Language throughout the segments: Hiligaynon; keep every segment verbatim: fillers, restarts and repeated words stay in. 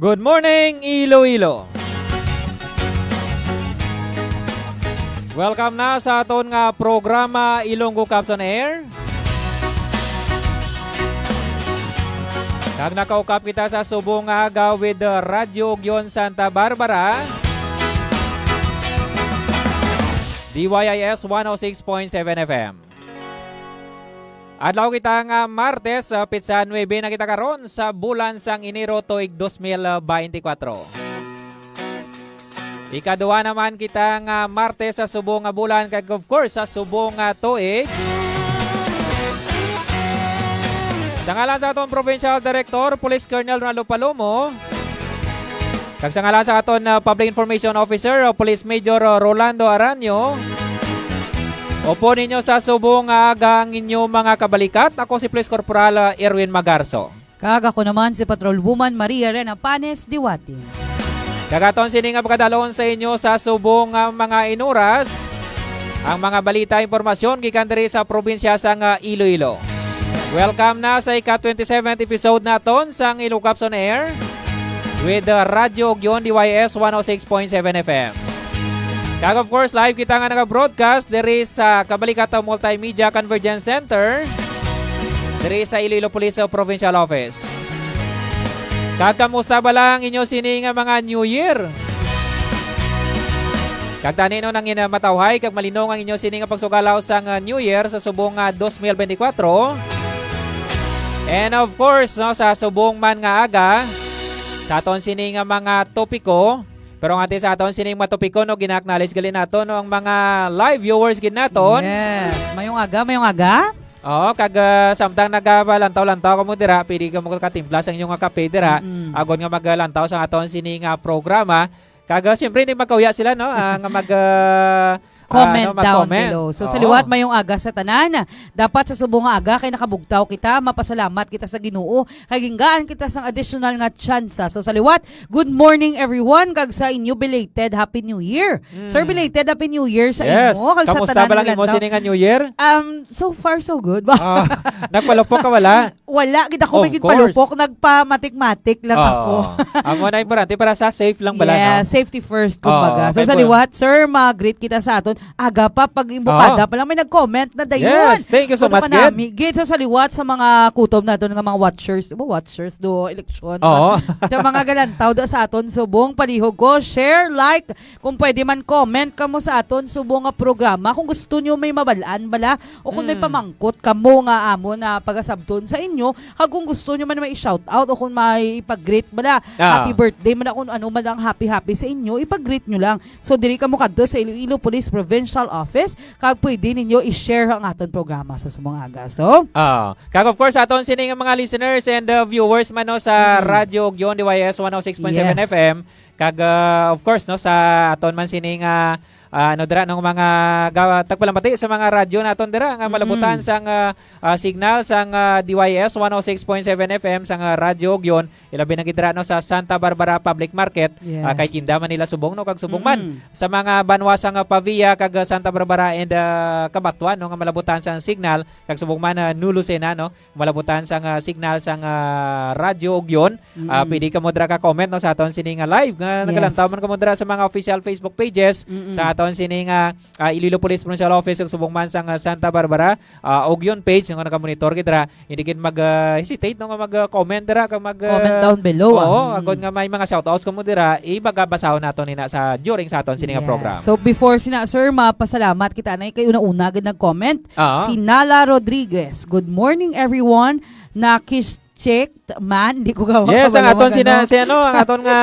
Good morning, Iloilo. Welcome na sa aton nga programa, Ilonggo Cops on Air. Kag nakaukap kita sa subong nga aga with the Radyo Ugyon Santa Barbara, D Y I S one oh six point seven F M. Adlaw kita nga Martes, ah, petsa nuebe na kita karon sa bulan sang Enero tuig dos mil beintikwatro. Ikaduha naman kita nga Martes sa subong nga bulan, kag of course sa subong nga tuig. Sa ngalan sa aton Provincial Director, Police Colonel Ronaldo Palomo, kag sa ngalan sa aton, ah, Public Information Officer, ah, Police Major, ah, Rolando Aranyo, upo ninyo sa subong nga aga ang inyo mga kabalikat. Ako si Police Corporal, ah, Erwin Magarso. Kag ako naman si Patrol Woman Maria Rena Panes Diwati. Kag aton sini nga pagkadalon sa inyo sa subong nga mga inuras, ang mga balita, impormasyon gikan diri sa probinsya sang Iloilo. Welcome na sa ika twenty-seventh episode naton sang Ilocos on Air with the Radyo Ugyon D Y S one oh six point seven F M. Kag of course, live kita nga naga-broadcast diri sa Kabalikatan Multimedia Convergence Center, diri sa Iloilo Police Provincial Office. Kag kamusta bala ang inyo sini nga mga New Year? Kag tani no nang ina matawhay kag malinong ang inyo sini nga pagsugalaw sang, ah, New Year sa subong nga dos mil bentikwatro. And of course, no, sa subong man nga aga, sa aton sini nga mga topiko, pero nga sa aton sining mga topiko, no, gina-acknowledge gali nato, no, ang mga live viewers gid naton. Yes. Mayong aga, mayong aga. Oo, kag, ah, samtang nagalantaw-lantaw kamo dira, pwede kamo katimpla sa inyo nga kape dira. Mm-mm. Agod nga maglantaw sa aton sini nga programa. Kag, ah, siyempre, hindi magkauya sila, no, ah, nga mag, ah, Comment ah, no, down mag-comment. Below. So, sa Oo. liwat, mayong aga sa tanan. Dapat sa subong nga aga kay nakabugtaw kita, mapasalamat kita sa Ginoo kay gingaan kita sang additional nga tsansa. So, sa liwat, good morning, everyone, kag sa inyo, belated Happy New Year. Mm. Sir, belated Happy New Year sa Yes. imo, kag sa Kamusta tanan ba lang nga imo lantaw. sini nga New Year? Um, so far, so good. Ah, nagpalupok ka wala? Wala gid ako Of may course. ginpalupok, nagpamatik-matik lang Oo. ako. Amo na importante para sa safe lang bala, Yeah, no? safety first, Oo, kumbaga. So, kay sa po- liwat, sir, mag-greet kita sa aton. Aga pa, pag imbukada Oo. pa lang, may nag-comment na dayon. Yes, thank you so Kuno much, ka Gid. nami. Gid, so, sa liwat, sa mga kutob naton nga mga watchers, di ba, watchers do election. Oo. Sa mga galantaw do sa aton subong, palihog ko, share, like, kung pwede man, comment kamo sa aton subong nga programa. Kung gusto nyo may mabalaan bala, o kung may Mm. pamangkot kamo nga amo na pagasabton sa inyo, kag kung gusto nyo man may shout out o kung may ipag-greet bala, Ah. happy birthday man, kung ano man ang happy-happy sa inyo, ipag-greet nyo lang. So, diri kamo kadto sa Iloilo Police Provincial Office, kag pwede ninyo i-share ang aton programa sa subong nga aga. So, Ah, kag of course, aton sini nga mga listeners and, uh, viewers man, no, sa Mm. Radyo Ugyon, D Y S one oh six point seven Yes. F M. Kag, uh, of course, no, sa aton man sini nga, uh, ano dira, no, mga ga-, tagpalambati sa mga radyo naton dira nga Mm. malabutan sang, uh, uh, signal sang, uh, D Y S one oh six point seven F M sang, uh, Radyo Ugyon, ilabi na gid dira, no, sa Santa Barbara Public Market, Yes. uh, kay tinda man nila subong, no, kag subong man Mm. sa mga banwa sang, uh, Pavia kag, uh, Santa Barbara and, uh, Cabatuan, no, nga malabutan sang signal, kag subong man, uh, New Lucena, no, malabutan sang, ah, signal sang, ah, Radyo Ugyon. Ah, Mm. pwede kamo dira ka comment, no, sa aton sini nga live nga Yes. nagalantaw man kamo dira sa mga official Facebook pages Mm-mm. sa aton sini nga, ah, Iloilo Police Provincial Office ug subong man sang, ah, Santa Barbara, ah, Ugyon page nga nagamonitor gid dira. Hindi gid mag, ah, hesitate, no, nga mag, ah, comment dira kag mag, ah, Comment down below, ah. Oo, Mm. agod nga may mga shoutouts kamo dira, ibagabasahon nato nina sa during sa aton sini nga Yes. program. So before sina sir, mapasalamat kita na kay una-una gid nag-comment. Ah. Si Nala Rodriguez. "Good morning, everyone." Nakis-check man, di ko gawa Yes, ang kabalo aton sina, ano. si ano, ang aton nga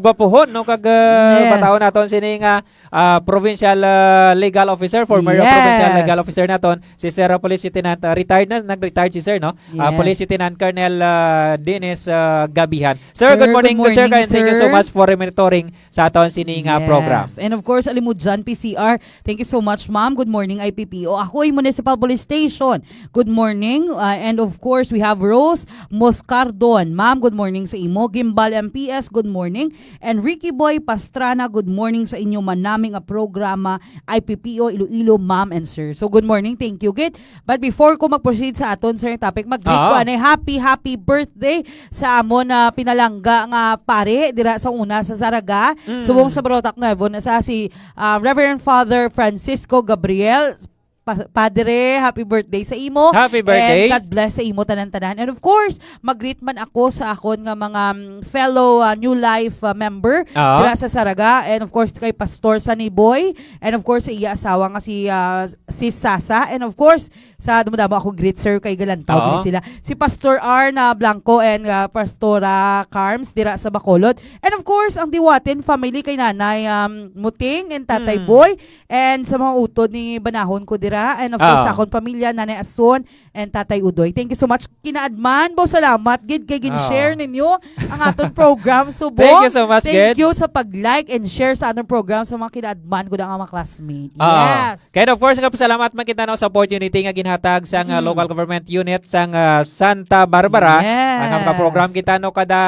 gwapuhon, no, kag, uh, Yes. bataon naton sini nga, uh, provincial, uh, legal officer, former Yes. provincial legal officer naton, si Sir, uh, Police Lieutenant, uh, retired na, nag-retired si Sir, no? Uh, Yes. Police Lieutenant Colonel, uh, Dennis, uh, Gabihan. Sir, Sir, good morning, good sir, morning, kag thank you so sir. much for monitoring sa aton sini nga Yes. program. And of course, Alimudyan P C R, thank you so much, ma'am. Good morning, I P P O. Ajuy Municipal Police Station. Good morning. Uh, and of course, we have Rose Moscardon, ma'am, good morning sa imo. Gimbal M P S, good morning. And Ricky Boy Pastrana, good morning sa inyo manami nga programa, I P P O Iloilo, ma'am and sir. So, good morning, thank you gid. But before ko mag-proceed sa aton, sir, topic, mag-greet ko, Ah. anay, happy, happy birthday sa amon na pinalangga nga pare dira sa una sa Saraga, Mm. subong sa Barotac Nuevo, na sa si, ah, Reverend Father Francisco Gabriel. Pa-, Padre, happy birthday sa imo. Happy birthday. And God bless sa imo tanan-tanan. And of course, mag-greet man ako sa akon nga mga, mm, fellow, ah, New Life, ah, member Ah. dira sa Saraga. And of course, kay Pastor Sunny Boy. And of course, sa iya asawa nga si, ah, si Sasa. And of course, sa damo-damo akong greet, sir, kay Galantaw, Oo. gid sila. Si Pastor R na Blanco and, ah, Pastora Carms dira sa Bacolod. And of course, ang Diwaten family kay Nanay, um, Muting and Tatay Mm. Boy. And sa mga utod ni banahon ko dira. And of course, Ah. sa akong pamilya, Nanay Ason and Tatay Udoy. Thank you so much. Kinaadman, bo, salamat gid kay gin-share Ah. ninyo ang aton program, subong. Thank you so much, Thank gid. you sa pag-like and share sa aton program sa mga kinaadman ko na nga mga classmate. Ah. Yes. Kaya of course, nga pasalamat man kita, no, sa opportunity nga ginhatag sa, ah, Mm. local government unit sa, ah, Santa Barbara. Yes. Ang mga program kita, no, kada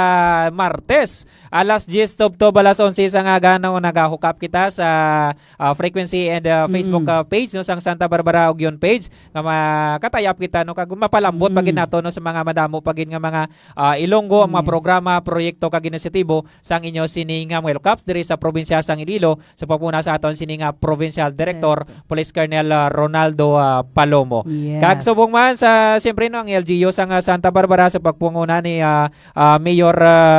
Martes, alas diyes tubtob alas onse sa nga aga, no, nagahukap kita sa, ah, frequency and, ah, Facebook, Mm. ah, page, no, sang Santa Barbara Ugyon page, nga makatayap kita, no, kag mapalambot pa gid Mm. nato, no, sa mga madamo pa gid nga mga, ah, Ilonggo, ang mga Yes. programa, proyekto, kag inisyatibo sang inyo sini nga Muelcaps diri sa probinsya sang Iloilo, sa pagpuna sa aton sini nga provincial director, Director. Police Colonel, ah, Ronaldo, ah, Palomo. Yes. Kag subong man sa, siyempre, no, ang L G U sang, ah, Santa Barbara sa pagpanguna ni, ah, ah, Mayor,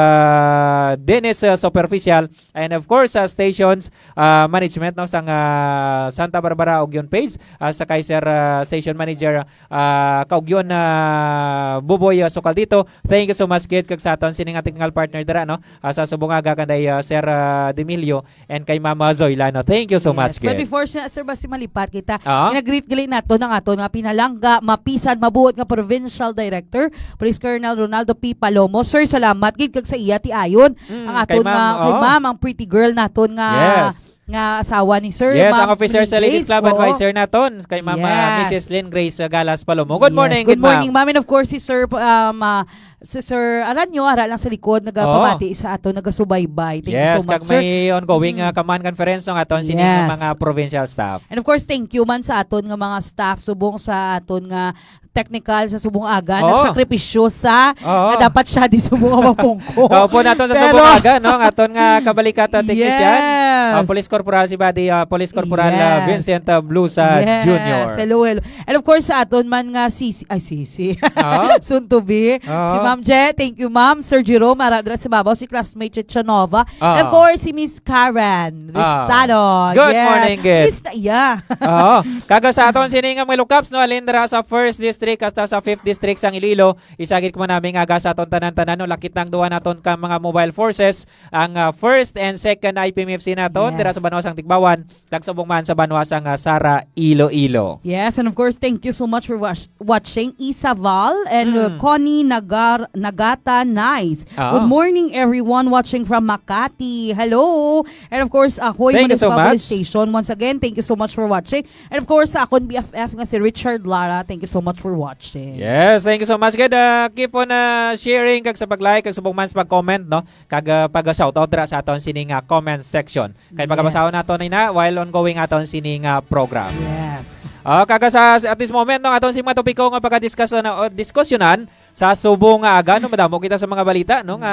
ah, Dennis, ah, Superficial, and of course, sa stations, ah, management, no, sang, ah, Santa Barbara Ugyon page, ah, sa kay Sir, ah, Station Manager, ah, Kaugyon, ah, Buboy, ah, Sukal dito. Thank you so much, gid, kag sa aton sini nga technical partner dira, no? Ah, sa subong nga aga kanday, ah, Sir, ah, Demilio and kay Mama Zoilano. Thank you so Yes. much, But gid. before siya, sir, basi malipat kita. Ah? Ginagreet gali nato ng aton nga pinalangga, mapisan, mabuot nga provincial director, Police Colonel Ronaldo P. Palomo. Sir, salamat gid kag sa iya ti ayon Mm, ang kay aton nga, ma'am, kay oo. ma'am, ang pretty girl naton nga Yes. nga asawa ni Sir, Yes, Ma'am ang officer sa Ladies Grace. Club Oo. Advisor naton, kay Ma'am, ah, Yes. Missus Lynn Grace, ah, Galas Palomo. Good Yes. morning, Good good morning, ma'am. ma'am. And of course, si Sir, um, ah, si Sir Aranyo, ara lang sa likod, nagapamati Oo. sa aton, nagasubaybay. Thank you Yes, so much, kag sir. may ongoing, Mm. ah, command conference ng aton sini nga Yes. mga provincial staff. And of course, thank you man sa aton nga mga staff, subong sa aton nga technical sa subong aga, Oo. nagsakripisyo sa Oo. nga dapat siya di subong nga mapungko. Kaupo nato sa Pero subong aga, no? Ang aton nga kabalikat, ah, technician, Yes. ah, Police Corporal si Buddy, ah, Police Corporal, ah, Yes. Vincent, ah, Blusa Yes. Junior. Hello, hello. And of course, sa aton man nga sisi, ay, sisi. Oo. Soon to be. Oo. Si Ma'am Je, thank you, Ma'am. Sir Jerome, ara dira sa babaw, si classmate Chechanova. Oo. And of course, si Miss Karen Ah. Rizalo. Good Yes. morning, good. Miss na, yeah. Oo. Kaga sa aton sini nga mga Muelcaps, no, alin dira sa first district hasta sa fifth district sang Iloilo, isagit ko man nami nga aga sa aton tanan-tanan, no, lakit na ang duha naton ka mga mobile forces, ang, ah, first and second I P M F C naton, Yes. dira sa banwa sang Tigbawan, kag subong man sa banwa sang, ah, Sara, Iloilo. Yes, and of course, thank you so much for watch-, watching Isa Val and, uh, Mm. Connie Nagar-, Nagata Nice. Ah. Good morning, everyone watching from Makati. Hello. And of course, Ahoy Thank you so Municipal Police much. Station. Once again, thank you so much for watching. And of course, sa akon B F F nga si Richard Lara, thank you so much for watching. Yes, thank you so much. Good, uh, keep on, uh, sharing, kag sa pag-like, kag subong man sa pag-comment, no? Kag, uh, pag-shoutout dira sa aton sini nga comment section. Kay Yes. pagabasahon nato ni na while ongoing aton sini nga program. Yes. Ah, kaga sa, at this moment, no, aton sini mga topiko nga pagka-discuss na, o diskusyonan, sa subong nga aga, no, madamo kita sa mga balita, no, nga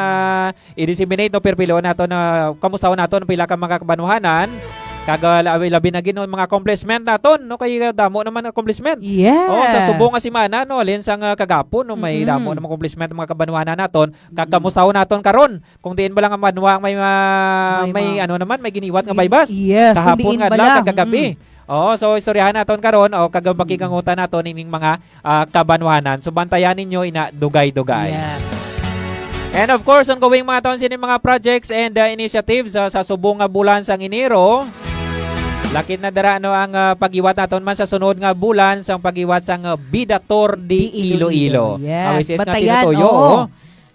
Mm. i-disseminate, no, pirpiloon nato na kamustahon nato ang pila ka mga kabanwahanan. Kag, ah, labi, labi na gid, no, mga accomplishment naton, no, kay, ah, damo naman accomplishment. Yes. Oh, sa subong nga semana, no, alin sa nga kagapon, no, may Mm-mm. damo naman accomplishment ang mga kabanwahanan naton. Kag Mm-mm. kamustahon naton karon kung diin ba lang ang banwa may, ah, May may ma- ano naman, may giniwat nga Gin-, baybas. yes, kung Kahapon diin nga ba adlaw, lang. kag kagabi. Mm. Oo, so istoryahan naton karon, o, kag Mm. pakigangutan naton ining mga, ah, kabanwahanan. So bantayan ninyo ina dugay-dugay. Yes. And of course, ongoing mga taon sini mga projects and, ah, initiatives, ah, sa subong nga bulan sang Enero. Lakit na dira, no, ang, ah, paghiwat naton man sa sunod nga bulan sang paghiwat sang, ah, Bida Tour de Di Iloilo. Iloilo. Yes, Ah, which is nga bantayan, tinutuyo, oo. oh.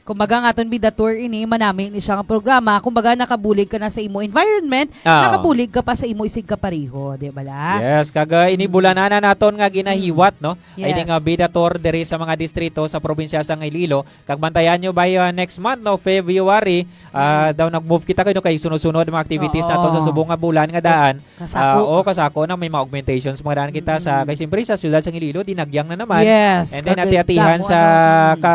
Kumbaga, ang aton Bida Tour ini, manami ni siya nga programa. Kumbaga, nakabulig ka na sa imo environment, Ah. nakabulig ka pa sa imo isig kapareho, di ba la? Yes, kag, ah, ini Mm. bulanan na naton nga ginahiwat, Mm. no? Ay, ini Yes. nga Bida Tour diri sa mga distrito sa probinsya sa Iloilo. Kag bantayan nyo by, ah, next month, no, February, ah, Mm. daw nag-move kita kayo, no, kay sunod-sunod ang mga activities Oo. naton sa subong nga bulan nga daan. Kasako. Ah, oo, kasako na may mga augmentations mga daan kita sa, Mm. kay siyempre sa siyudad sa Iloilo, dinagyang na naman. Yes, And then kag ati-atihan damo sa na, mm. ka,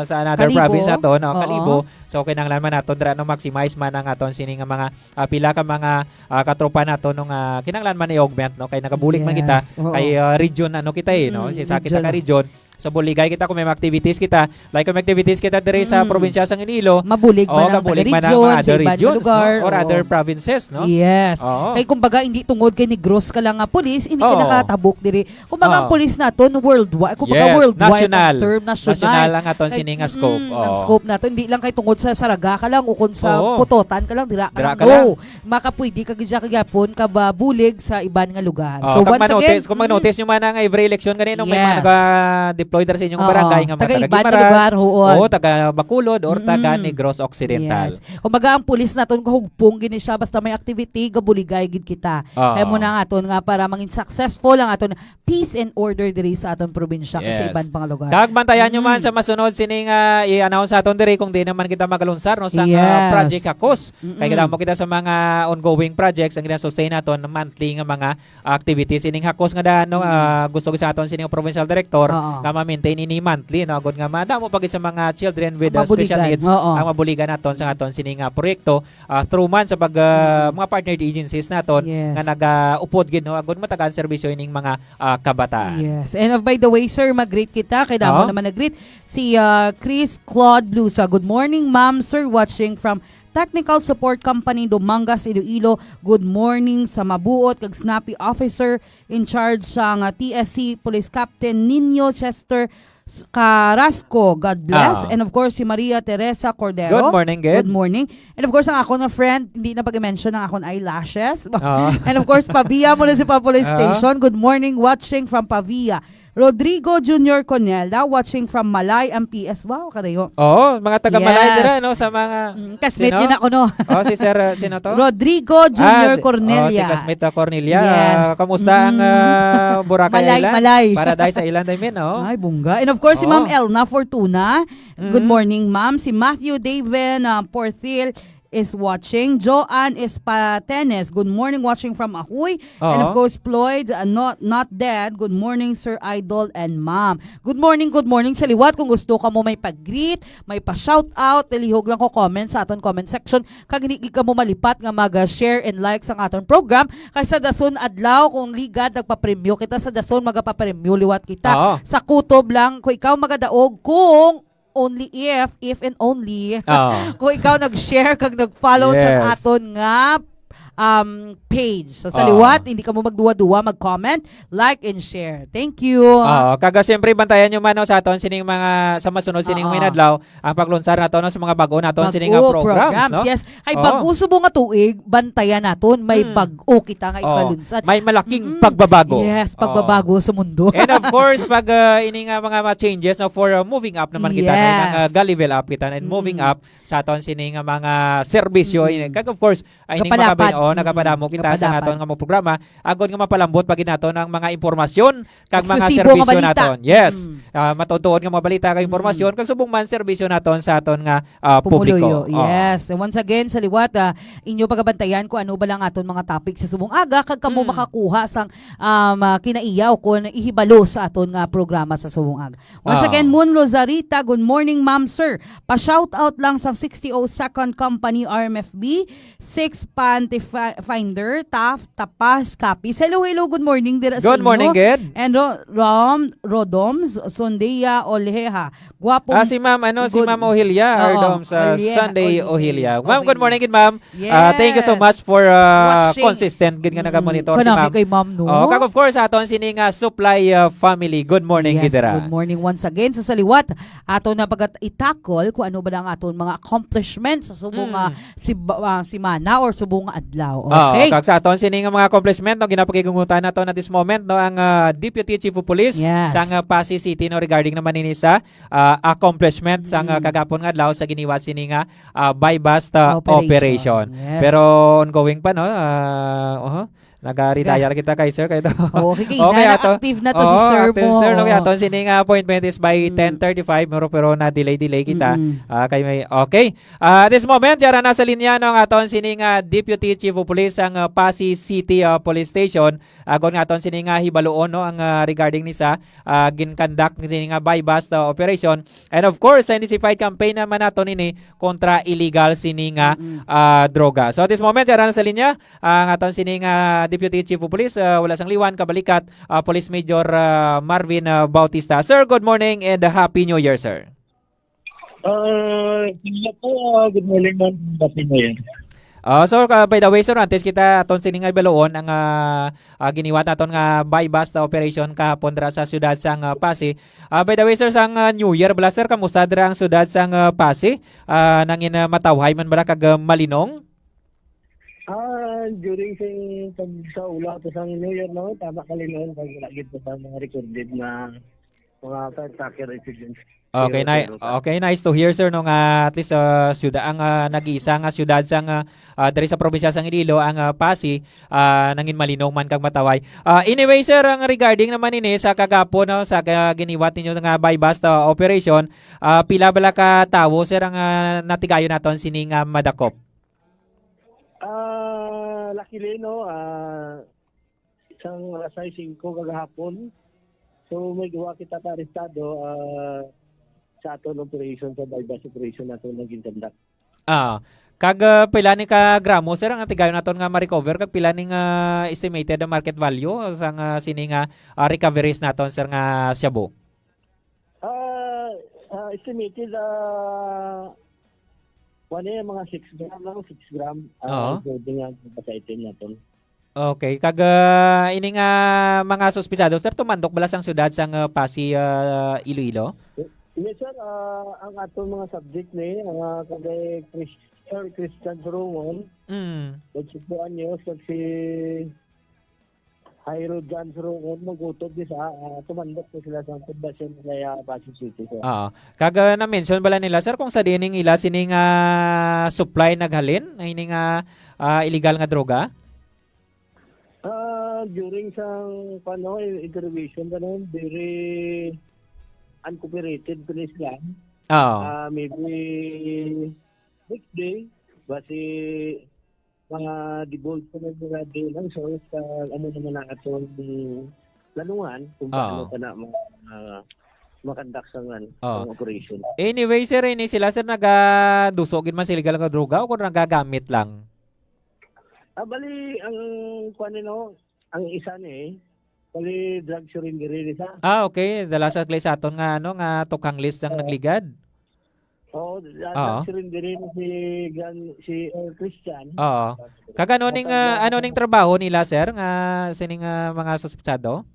sa another Kalibo. province nato, no, Oo. Kalibo. So kinahanglan man nato dira no maximize man ang aton sini nga mga, ah, pila ka mga, ah, katropa nato no nga kinahanglan man i-augment, no, kay nagabulig man kita Yes, oo. kay, ah, region ano kita eh, no? Mm, Isa kita region. ka region. So buligay kita kung may mga activities kita, like kung may activities kita diri sa Mm. probinsya sa Iloilo, Mabulig man oo, ang gabulig man ang taga-region, mga other sa iban nga regions, lugar, no? Or oo. other provinces, no? Yes. Oo. Kay kumbaga, hindi tungod kay Negros ka lang nga pulis, hindi ka Oo. nakatabok diri. Kumbaga, ang Oo. pulis naton, worldwide. Kumbaga, Yes, worldwide ang national. term, national. National ang aton Kay, sini nga scope. mm, ang Oo. scope naton, hindi lang kay tungod sa Saraga ka lang o kung sa Oo. Pototan ka lang, dira ka Dira lang. ka lang. No. Makapwede ka gid siya kagihapon ka ba bulig sa iban nga lugar. Oh, So, kag once manotice, again, kung mm. mag-notice nyo man ang every election ganito, may mga Yes. nag-deploy dira sa inyong Oo. barangay nga mga Taga taga iban nga Guimaras, lugar, huon. o taga Bacolod, or taga Mm. Negros Occidental. Yes. Kumbaga, ang pulis naton kahugpong gini siya basta may activity, gabuligay gid kita. Oo. Kaya mo na nga aton nga para mangin successful ang aton peace and order diri sa aton probinsya kag sa Yes. iban pang lugar. Kag bantayan nyo man Mm. sa masunod sini nga i-announce sa aton diri kung di naman kita magalunsar, no, sa nga Yes. project Hakos. Kay Mm-mm. kadamo kita sa mga ongoing projects ang gina-sustain naton monthly nga mga activities. Ining Hakos nga daan, no, Mm. ah, gusto ko sa aton sini nga provincial director Oo. nga ma-maintain ini monthly, no, agud nga madamo pa gid sa mga children with, ah, Mabuligan. special needs Oo. ang mabuligan naton sa aton sini nga proyekto, ah, through man sa pag, ah, Mm. mga partnered agencies naton Yes. nga nagaupod gid, no, agud matagaan serbisyo ining mga, ah, kabataan. Yes. And of, by the way, sir, mag-greet kita. Kay damo Oo. naman nag-greet. Si, ah, Chris Claude Blusa. "Good morning, ma'am, sir. Watching from Technical Support Company, Dumangas, Iloilo. Good morning sa mabuot kag snappy officer in charge sang, ah, T S C, Police Captain Nino Chester S-, Carrasco. God bless." Ah. And of course, si Maria Teresa Cordero. Good morning, good. Good morning. And of course, ang ako nga friend, hindi na pag-mention ang akong eyelashes. Ah. And of course, Pavia Municipal Police Ah. Station. "Good morning, watching from Pavia." Rodrigo Junior Conelda, watching from Malay, M P S. Wow, karayo. Oo, mga taga Malay Yes. dira, no, sa mga Mm, kasmate Sino? yun ako, no? Oh, si Sir, uh, sino to? Rodrigo Ah, Junior si, Cornelia. oh, si Kasmita Cornelia. Yes. Ah, kamusta ang, Mm. ah, Boracay Malay, Island? Malay. Paradise Island, I mean, oh. Ay, bungga. And of course, si Oo. Ma'am Elna Fortuna. Good Mm. morning, ma'am. Si Matthew Daven, ah, Porthil is watching. Joanne Espatenes, good morning, watching from Ajuy. And of Oo. course, Floyd, uh, not, not dead. Good morning, Sir Idol and Ma'am. Good morning, good morning sa liwat. Kung gusto ka mo may pag-greet, may pa-shout out, lihog lang ko comment sa aton comment section. Kag hindi gid ka mo malipat nga mag, uh, share and like sa aton program. Kay sa dason adlaw, kung ligad, nagpapremyo kita sa dason, magapapremyo liwat kita. Oo. Sa kutob lang, kung ikaw magadaog, kung only if, if and only, Oo. kung ikaw nag-share kag nag-follow sa Yes. aton nga, um, page. So, sa Oo. liwat, hindi ka mo magduwa-duwa, mag-comment, like, and share. Thank you. Oo, kaga siyempre, bantayan nyo man, no, sa aton sining mga, sa masunod sining Oo. mga adlaw, ang paglunsar nato, no, sa mga bago naton sining nga Bago programs, programs, no? yes. Kay Oo. bago subong nga tuig, bantayan naton, may Hmm. bago kita nga Oo. ipalunsad. May malaking Mm-mm. pagbabago. Yes, Oo. pagbabago sa mundo. And of course, pag, uh, ini nga mga, mga changes, no, for, uh, moving up naman kita, no, Yes. nga ga-level up kita, and moving Mm-mm. up sa aton sini nga mga serbisyo. Mm-mm. Kag of course, ay ning Kapalapad. mga, oh, Mm-mm. nagapadamo kita sa Kapalapad. naton nga mga programa, agod nga mapalambot pa gid naton ang mga impormasyon kag mga Ekskllusibo nga serbisyo balita. naton. Yes. Mm. Ah, matuod-tuod nga mga balita kag impormasyon, Mm. kag subong man serbisyo naton sa aton nga, ah, Pumuluyo. publiko. Oh. Yes. And once again, sa liwat, ah, inyo pagabantayan kung ano ba lang aton mga topic sa subong aga, kag kamo Mm. makakuha sang, um, ah, kinaiya o kung ihibalo sa aton nga programa sa subong aga. Once Ah. again, Moon Lozarita, good morning, ma'am, sir. Pa-shout out lang sa sixty oh second Company R M F B, six Panty Fi-, Finder, Taft, Tapas, Capiz. Hello, hello, good morning dira sa Good inyo. morning, good. And Ro-, Rom, Rodoms, Sondea, Oleha. Guwapong Ah, si Ma'am, ano, si good Ma'am Ohilia, Oo, Rodoms, ah, Ohilia, Sunday Ohilia. Ohilia. Ma'am, good Ohilia. morning, good ma'am. Ah, thank you so Yes. much for, ah, Watching. consistent gid nga Mm, nagamonitor si kanami ma'am. kay ma'am, no? Oh, kag of course, aton sini nga Supply, ah, family. Good morning, Yes, gid dira. good morning once again. Sa saliwat, ato na pag-itakol kung ano ba lang aton mga accomplishments sa subong nga Mm. si ba-, ah, semana or subong nga adlaw. Tao. Oo, okay. Kag sa aton sini nga mga accomplishment, no, ginapakigungutan nato na this moment, no, ang, ah, Deputy Chief of Police Yes. sang, ah, Passi City, no, regarding naman ini sa, ah, accomplishment sang, ah, Mm. kagapon nga adlaw sa giniwat sini nga, ah, buy-bust, ah, Operation. operation. Yes. Pero ongoing pa, no? Ah, uh-huh. Nag-retire Ga- kita kay sir, kay to. Oo, kay Okay, na, ato. Active na to si Oo, sir active mo. sir, no? Kaya aton sini nga appointment is by Mm. ten thirty-five, pero, pero na-delay-delay kita. Mm-mm. Ah, kay may, okay. Ah, at this moment, yara na sa linya, no, ang aton sini nga Deputy Chief of Police sang, ah, Passi City, ah, Police Station. Agon nga aton sini nga hibaluon, no, ang, ah, regarding ni sa, ah, ginkandak sini nga buy-bust, ah, operation. And of course, sa intensified campaign naman nato nini kontra illegal sini nga, Mm-mm. ah, droga. So at this moment, yara na sa linya, ang aton sini nga Deputy Chief of Police, ah, wala sang liwan, kabalikat, ah, Police Major, ah, Marvin, ah, Bautista. Sir, good morning and Happy New Year, sir. Ah, hello po. Ah, good morning, ma'am. Happy New Year. Ah, so, ka-, by the way, sir, antes kita aton sini nga ibaluon ang, ah, ah, giniwat naton nga buy-bust operation kahapon dira sa siyudad sang, ah, Passi. Ah, by the way, sir, sang, ah, New Year bala, sir, kamusta dira ang siyudad sang, ah, Passi? Ah, nangin, ah, matawhay man bala kag, ah, malinong? Ah, during sa pag-, sa ulaw to sang New Year, no, tama ka, Linon, pag lagid po sa mga recorded na mga firecracker incidents. Okay, Pero, na, pero pa. okay, nice to hear, sir, no, nga at least, ah, syuda-, ang, ah, nag-iisa nga syudad sang, ah, ah, diri sa probinsya sang Iloilo, ang, ah, Passi, ah, nangin malinong man kag matawhay. Ah, anyway, sir, ang regarding naman ini sa kagapon, no, sa ka-, giniwat ninyo nga buy-bust, ah, operation, ah, pila bala ka tawo, sir, ang, ah, natigayon naton sini nga madakop? Ah, luckily, no, ah, sang alas sais singko kagahapon. So, may duha kita ka arestado, ah, sa aton operation, sa buy-bust operation nato nga ginconduct. Ah, kag, ah, pila ni ka gramo, sir, ang natigayon naton nga ma-recover? Kag pila ni nga estimated market value sang, ah, sini nga, ah, recoveries naton, sir, nga shabu? Ah, ah, estimated, ah, kuwan eh, mga six gram lang, six gram, ah, Oo. Including ang pagkasaitin naton. Okay. Kag, ah, ini nga mga suspitsado, sir, tumandok bala sang syudad sang, ah, Passi, ah, Iloilo? Yes, sir. Ah, ang aton mga subject ni, ah, kagay Chris-, Sir Christian Surungon, Mm. twenty-two anyos, kag si Jairo John Surungon, magutod ni sa, ah, tumandok ni sila sa poblasyon sa, ah, Passi City, sir. Oo. Kag, ah, na-mention bala nila, sir, kung sa diin ning ila sining, ah, supply naghalin, na ini nga, ah, illegal nga droga? Ah, during sang, ano, interrogation, ano, very uncooperative to sila. Oo. Ah, maybe next day, basi mga divulge ko na nila din ang source, ah, amo naman ang atong lanuhan kung paano Oo. ka na ma-, ah, makandak sa, ano, Oo. ang operation. Anyway, sir, ini sila, sir, nagaduso gid man sa illegal nga droga o kung nagagamit lang? Ah, bali, ang, kuwan, no, ang isa ni, bali, drug surrender ni sa. Ah, okay. Dala sa, sa aton nga, ano, nga tukhang list ang Oo. nagligad. Oo, da-, Oo. drug surrender ni si Gan-, si, uh, Christian. Oo. Kag ano ning, Matanda ah, ano na. ning trabaho nila, sir, nga sining, ah, mga suspetsado?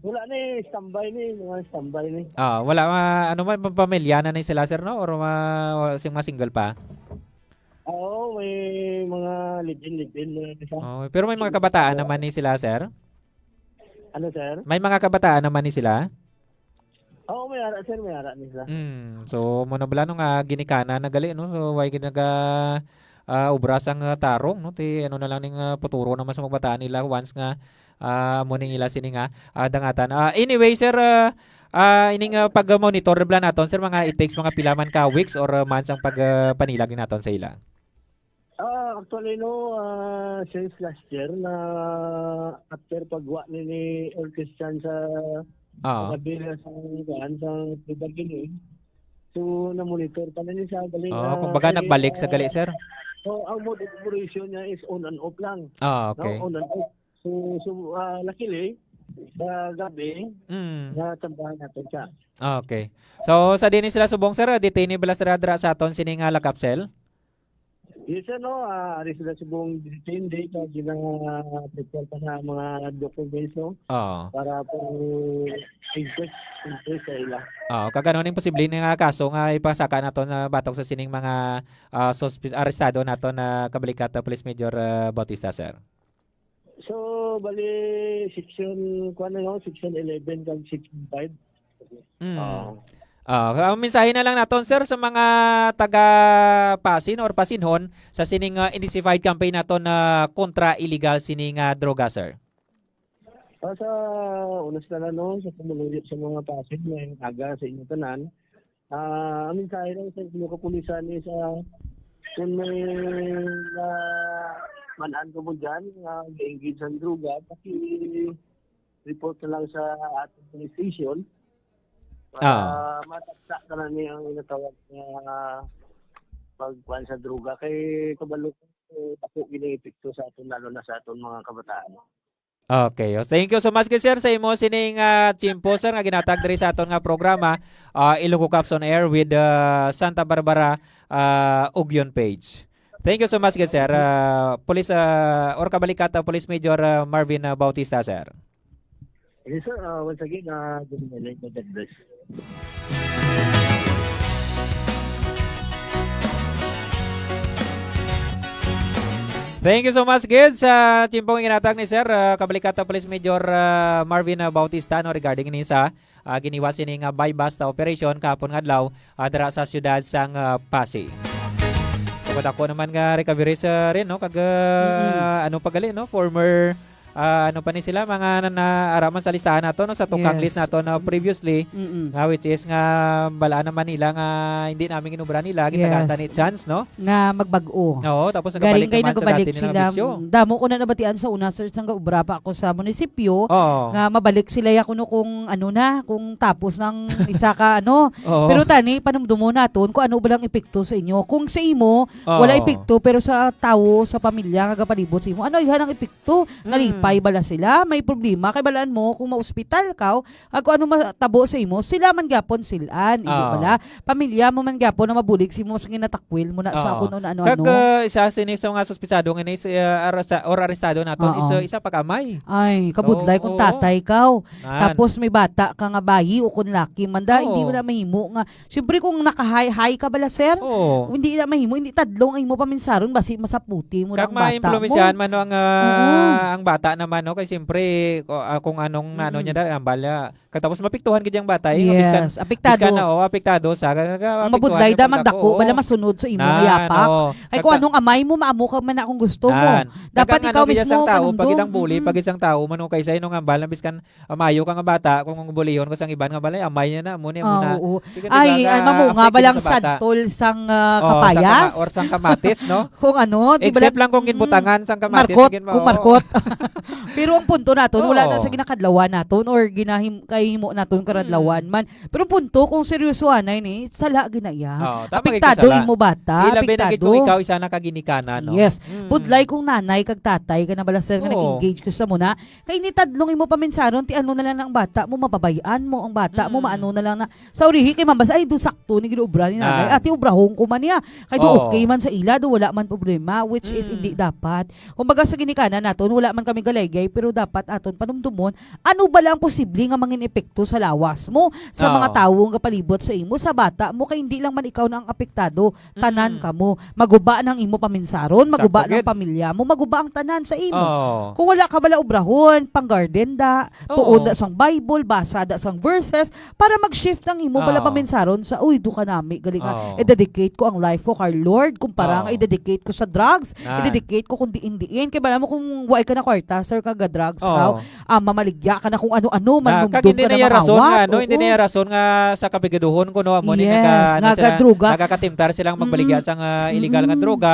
Wala ni, standby ni, mga standby ni. Ah, wala, ah, ano man, pamilya na ni sila, sir, no? Or ma-, wala sing mga single pa? Oo, may mga live-in, live-in na isa. Oh, pero may mga kabataan Oo. naman ni sila, sir? Ano, sir? May mga kabataan naman ni sila? Oo, may ara, sir, may ara ni sila. Mm, so, mo na bala, no, nga ginikanan na gali, no? So, why ginaga, ah, ubra sang, ah, tarong, no? Ti, ano na lang ning, ah, puturo naman sa mga bataan nila once nga, ah, mo ning ila sini nga, ah, dangatan. Ah, anyway, sir, ah, ah, ining, ah, pag-monitor bala naton, sir, mga it takes mga pila man ka weeks or, ah, months ang pag, ah, panilag ni naton sa ila? Ah, actually, no, ah, since last year na after pagwa ni, ni Earl Christian sa Ah. pagkabila sa, kuan, sa Pibagini, so, na-monitor pa na ni siya. Galing, Oh, ah, kumbaga, eh, nagbalik sa ah, gali, sir? So, ang mode of operation niya is on and off lang. Ah, No? okay. On and off. So, so, ah, luckily, sa gabi, Mm. natsambahan natin siya. Ah, okay. So, sa diin sila subong, sir, detainee bala sila dira sa aton sini nga lock-up cell? Yes, ano, ah, ari sila sa buong detained, eh, kag gina-prepare pa sa mga documents, no? Oo. Para po interest, interest sa ila. Oo, kag ano ning posible nga kaso nga ipasaka naton na batok sa sining mga, ah, suspe-, arestado naton na Kabalikatan Police Major, ah, Bautista, sir? So, bali, section, kuwan na yun, section eleven kag section five. Mm. Oo. Ah, ang mensahe na lang naton, sir, sa mga taga Pasin or Pasinhon sa sining, ah, intensified campaign naton na kontra illegal sining, ah, droga, sir. Ah, sa una sa tanan, no, sa pumuluyo sa mga Pasig, may aga sa inyo tanan. Ah, ang mensahe lang sa inyo kapulisan is, ah, kung may, ah, man-an ka mo dyan, nga nag-engage sa droga, paki-report na lang sa ating police station. Para Ah. mataksa ka na niya ang natawag na pagkuhan sa droga. Kay kabalo ko, ako gini epekto sa aton, lalo na sa aton mga kabataan. Okay. Oh, thank you so much, sir, sa imo sining, ah, tiyempo, sir, nga ginatag diri sa aton nga programa. Ah, Ilonggo Cops on Air with, ah, Santa Barbara, ah, Ugyon page. Thank you so much, sir. Ah, Police, ah, or Kabalikatan Police Major, ah, Marvin, ah, Bautista, sir. Yes, sir. Ah, once again, ah, good morning. God bless. Thank you so much, gid, sa tiempong ginatag ni Sir, ah, Kabalikatan Police Major, ah, Marvin, ah, Bautista, no, regarding ni sa, ah, giniwa sini nga buy bust operation kahapon nga adlaw, ah, dira sa siyudad sang, ah, Pasig. Bukod ako naman nga recovery sa rin, no, kag, ah, Mm-mm. ano pa gali, no, former, ah, ano pa ni sila, mga na, naaraman sa listahan nato, no, sa tukang Yes. list nato na Mm-mm. previously, Mm-mm. nga which is nga balaan naman nila nga hindi namin inubra nila, gitagaan ta Yes. ni chance, no? Nga magbag-o. Oo, tapos Galing nagabalik kay naman sa nagabalik dati nilang sila. bisyo. Damo ko na nabatian sa una, sir, sang gaubra pa ako sa munisipyo, Oo. nga mabalik sila ya kuno kung ano na, kung tapos ng isa ka ano. Oo. Pero tani, panumdumo naton kung ano ba lang epekto sa inyo. Kung sa imo, Oo. wala epekto, pero sa tawo, sa pamilya nga gapalibot sa imo, ano, ayhan ang epekto? Mm. Nalipay bala sila? May problema? Kay balaan mo, kung ma-ospital ka, o kung ano matabo sa imo, sila man gyapon silan, hindi Ah. bala? Pamilya mo man gyapon na mabulig sa imo, mas ginatakwil mo na sa Ah. kung ano-ano. Kag, ah, isa sini sa mga suspitsado nga ni, ah, arasa-, or arestado naton Oo. is, ah, isa pag-amay. Ay, kabudlay Oo, kung oo. tatay ka, o Nan. tapos may bata ka nga bayi o kung laki man da, Oo. hindi mo na mahimo nga. Siyempre, kung naka-high, high ka bala, sir, Oo. hindi na mahimo, hindi tadlong ang imo paminsaron, basi masaputi mo Kag na ang bata mo. maimpluwensyahan man, no, ang, ah, Oo. ang bata naman, no, kay siyempre, ko-, ah, kung anong nano Mm-mm. niya dahil, ang bala. Kag tapos mapiktuhan gid ang bata, eh, nga biskan, Yes, apektado. biskan na, oh, apektado sa, ga-, ga-, Ang apektuhan mabudlay yung da, pagdako, magdako, bala oh. masunod sa imo Nan, yapa. oh. Kay Kag kung ta- anong amay mo, maamo ka man na kung gusto mo. Nan. Dapat Kag ang ikaw ano, gid mismo, sang tao, pag manumdom. itang bully, Mm-mm. pag isang tao, man, okay, sa ino nga, bala, biskan, ah, maayo ka nga bata, kung bulihon ko sang iban nga bala, amay niya na, amo niya, amo Ah, na. oo. Di ka, di Ay, ba, ay, nga mamunga affected balang sa bata? santol sang, ah, Oh, sang kapayas? kama-, or sang kamatis, no? Kung ano, di ba Except lang lang, kung mm, ginbutangan sang kamatis, markot, gin-, kung oo. markot. Pero ang punto naton, wala na Oo. sa ginakadlawan naton or ginahim-, kahimo naton karadlawan Mm. man. Pero ang punto, kung seryoso anay ni, sala ginaya. Oo, tama kay Apektado kasala. imo bata, Ilabi na gid apektado. kung ikaw isa na ka ginikanan, no? Yes. Mm. Budlay kung nanay kag tatay ka na bala, sir, nga Oo. nag-engage ko sa muna. Kay ni tadlong imo paminsaron, ti ano na lang ang bata mo, mapabay-an mo ang bata mo, Mm. maano na lang na. Sa urihi kay mambasa, "Ay, do sakto ni ginobra ni nanay. Nan. Ati, obrahon ko man niya. Kay do Oo. okay man sa ila, do wala man problema," which is Mm. hindi dapat. Kumbaga sa ginikanan naton, wala man kami galaygay, pero dapat aton panumdumon, ano bala ang posible nga mangin epekto sa lawas mo, sa mga Oo. tawo nga palibot sa imo, sa bata mo, kay hindi lang man ikaw na ang apektado, tanan Mm. kamo. Maguba na ang imo paminsaron, maguba Sakto na ang gid. pamilya mo, maguba ang tanan sa imo. Oo. Kung wala ka bala obrahon, pang-garden da, Oo. tuon da sang Bible, basa da sang verses, para mag-shift ang imo bala Oo. paminsaron sa, "Uy, do ka nami, galing nga, Oo. i-dedicate ko ang life ko kay Lord, kumpara nga Oo. i-dedicate ko sa drugs, Nan. i-dedicate ko kung diin-diin." Kay bala mo kung wa ka na kwarta, sir, kag drugs Oo. ka, ah, mamaligya ka na kung ano-ano man, Na, kag numdum hindi ka na na iya rason nga, mamawak. ano, hindi Oo. na iya rason nga sa kapigaduhon kuno amo ni Yes, naga-, ano nga sila, gadruga. nagakatimtar silang magbaligya Mm. sang, ah, illegal nga Mm. droga.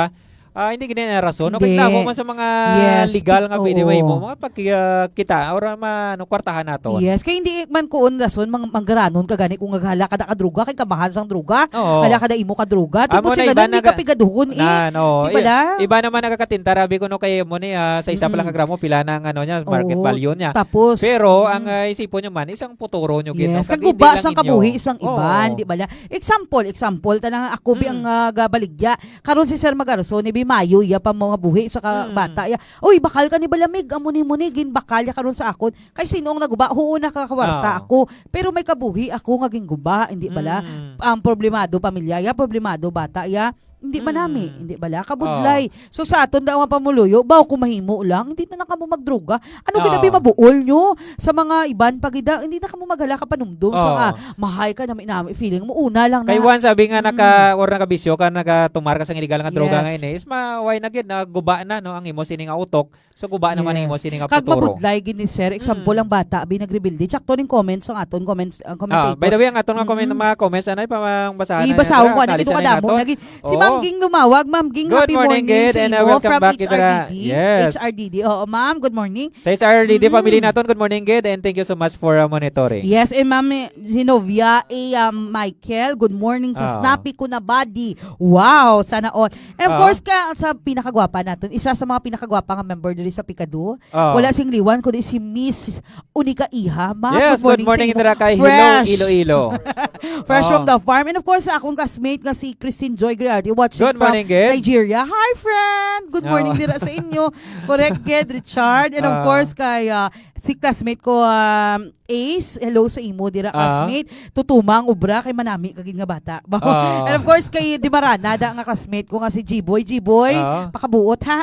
Ah, hindi gid na iya rason. No? Hindi. Kay tabo man sa mga Yes, legal nga pi-, pwede oo. mahimo, mga pag, ah, kita, or, ah, ma-, ano, kwartahan naton. Yes, kay hindi man kuon rason, mang-, manggaranon ka gani kung naghala ka na ka droga, kay kamahal sang droga, Oo. hala ka na imo ka droga. Amo Tungod na sa iba ganun, hindi naga-, ka pigaduhon, eh. Nan, oo. Di ba I-, lang? iba naman nagakatintar, abi ko, no, kay mo ni, ah, sa isa pa lang Mm. ka gramo, pila na ang ano niya, market Oo. value niya. Tapos, Pero ang, mm. ah, isipon nyo man, isang puturo nyo gid, no? Yes, Kag kag hindi guba lang sang inyo. kabuhi sang iban, Oo. di ba la? Example, example, tanang ako, bi, ang, Mm. ah, gabaligya. Karon si Sir Magarson, ni bi, mayo iya pa mga buhi sa ka-, Mm. bata iya. "Uy, bakal ka ni balamig, amo ni mo ni, ginbakal ya karon sa akon." Kay sino ang naguba? Huo, nakakawarta Ah. ako. Pero may kabuhi ako nga ginguba, hindi bala? Mm. Ang problemado pamilya ya, problemado bata ya. Hindi man nami, Mm. hindi bala? Kabudlay. Oh. So sa aton daw nga pamuluyo, baw kung mahimo lang, hindi na lang kamo magdroga. Ano gid abi Oh. mabuol nyo sa mga iban pa gid, ah, hindi na kamo maghala ka panumdum sa Oh. nga, mahay ka nami, nami, feeling mo, una lang Kay na. Juan, sabi nga, Mm. naka, or nakabisyo ka, nagatumar ka sa illegal nga droga Yes. nga ini, is ma-, why na gid, naguba na, no, ang imo sini nga utok. So, guba naman ang Yes. imo sini nga Kag futuro. mabudlay gid ni sir, example, Mm. ang bata, abi, nagrebelde. Sakto ning comments ang aton comments, ang Ah, by commentator. the way, ang aton nga comment, Mm. mga comments, anay pa mang basahan na Ibasahon yan, ko, anay, kali ito siya na kadamo. nato. Nagi-, si Oo. Ma'am Ging Lumawag, Ma'am Ging, Good happy morning, morning gid, sa and imo welcome from back, H R D D. Kidra. Yes. H R D D. Oo, ma'am, good morning. Sa H R D D family Mm. naton, good morning, gid, and thank you so much for, uh, monitoring. Yes, and Ma'am Genovia A, um, Michael, good morning sa Ah. Snappy ko na body. Wow, sana all. And of Ah. course, ka, sa pinakagwapa naton, isa sa mga pinakagwapa nga member diri sa Pikado, Ah. wala sing liwan, kundi si Miss Unica Iha. Ma'am, Yes, good morning good morning, sa imo. Dira kay Hello, Fresh. Iloilo. Fresh from Ah. the farm. And of course, sa akong classmate nga si Christine Joy Griarte, watching Good from morning, gid. Nigeria. Hi, friend! Good morning Oh. dira sa inyo. Correct, gid, Richard. And of Ah. course, kay, ah, si classmate ko, um, Ace, hello sa imo dira, Ah. classmate. Tutuma ang obra kay manami ka gid nga bata. Ah. And of course, kay Dimarana da nga classmate ko nga si G-Boy. G-Boy, Ah. pakabuot, ha?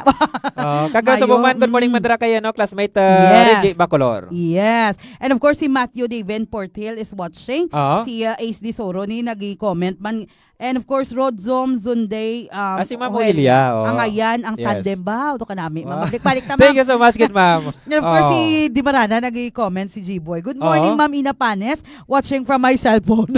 Ah, kag Mayo. subong man, good morning, Mm. man dira kay, ano, classmate, ah, Yes. Reggie Bacolor. Yes. And of course, si Matthew Daven Portil is watching. Ah. Si, ah, Ace Disoro ni nag-comment man. And of course, Rodzom Zunday, um, Ah, si Ma'am Ohelia, Ohelia, oh. Ang ayan, ang Yes. tandem ba? Ito ka nami, ma'am. Wow. Balik-balik na, Thank ma'am. you so much, good ma'am. And of course, Oh. si Dimarana nag-comment si G-Boy. "Good morning, Oh. Ma'am Ina Panes. Watching from my cellphone."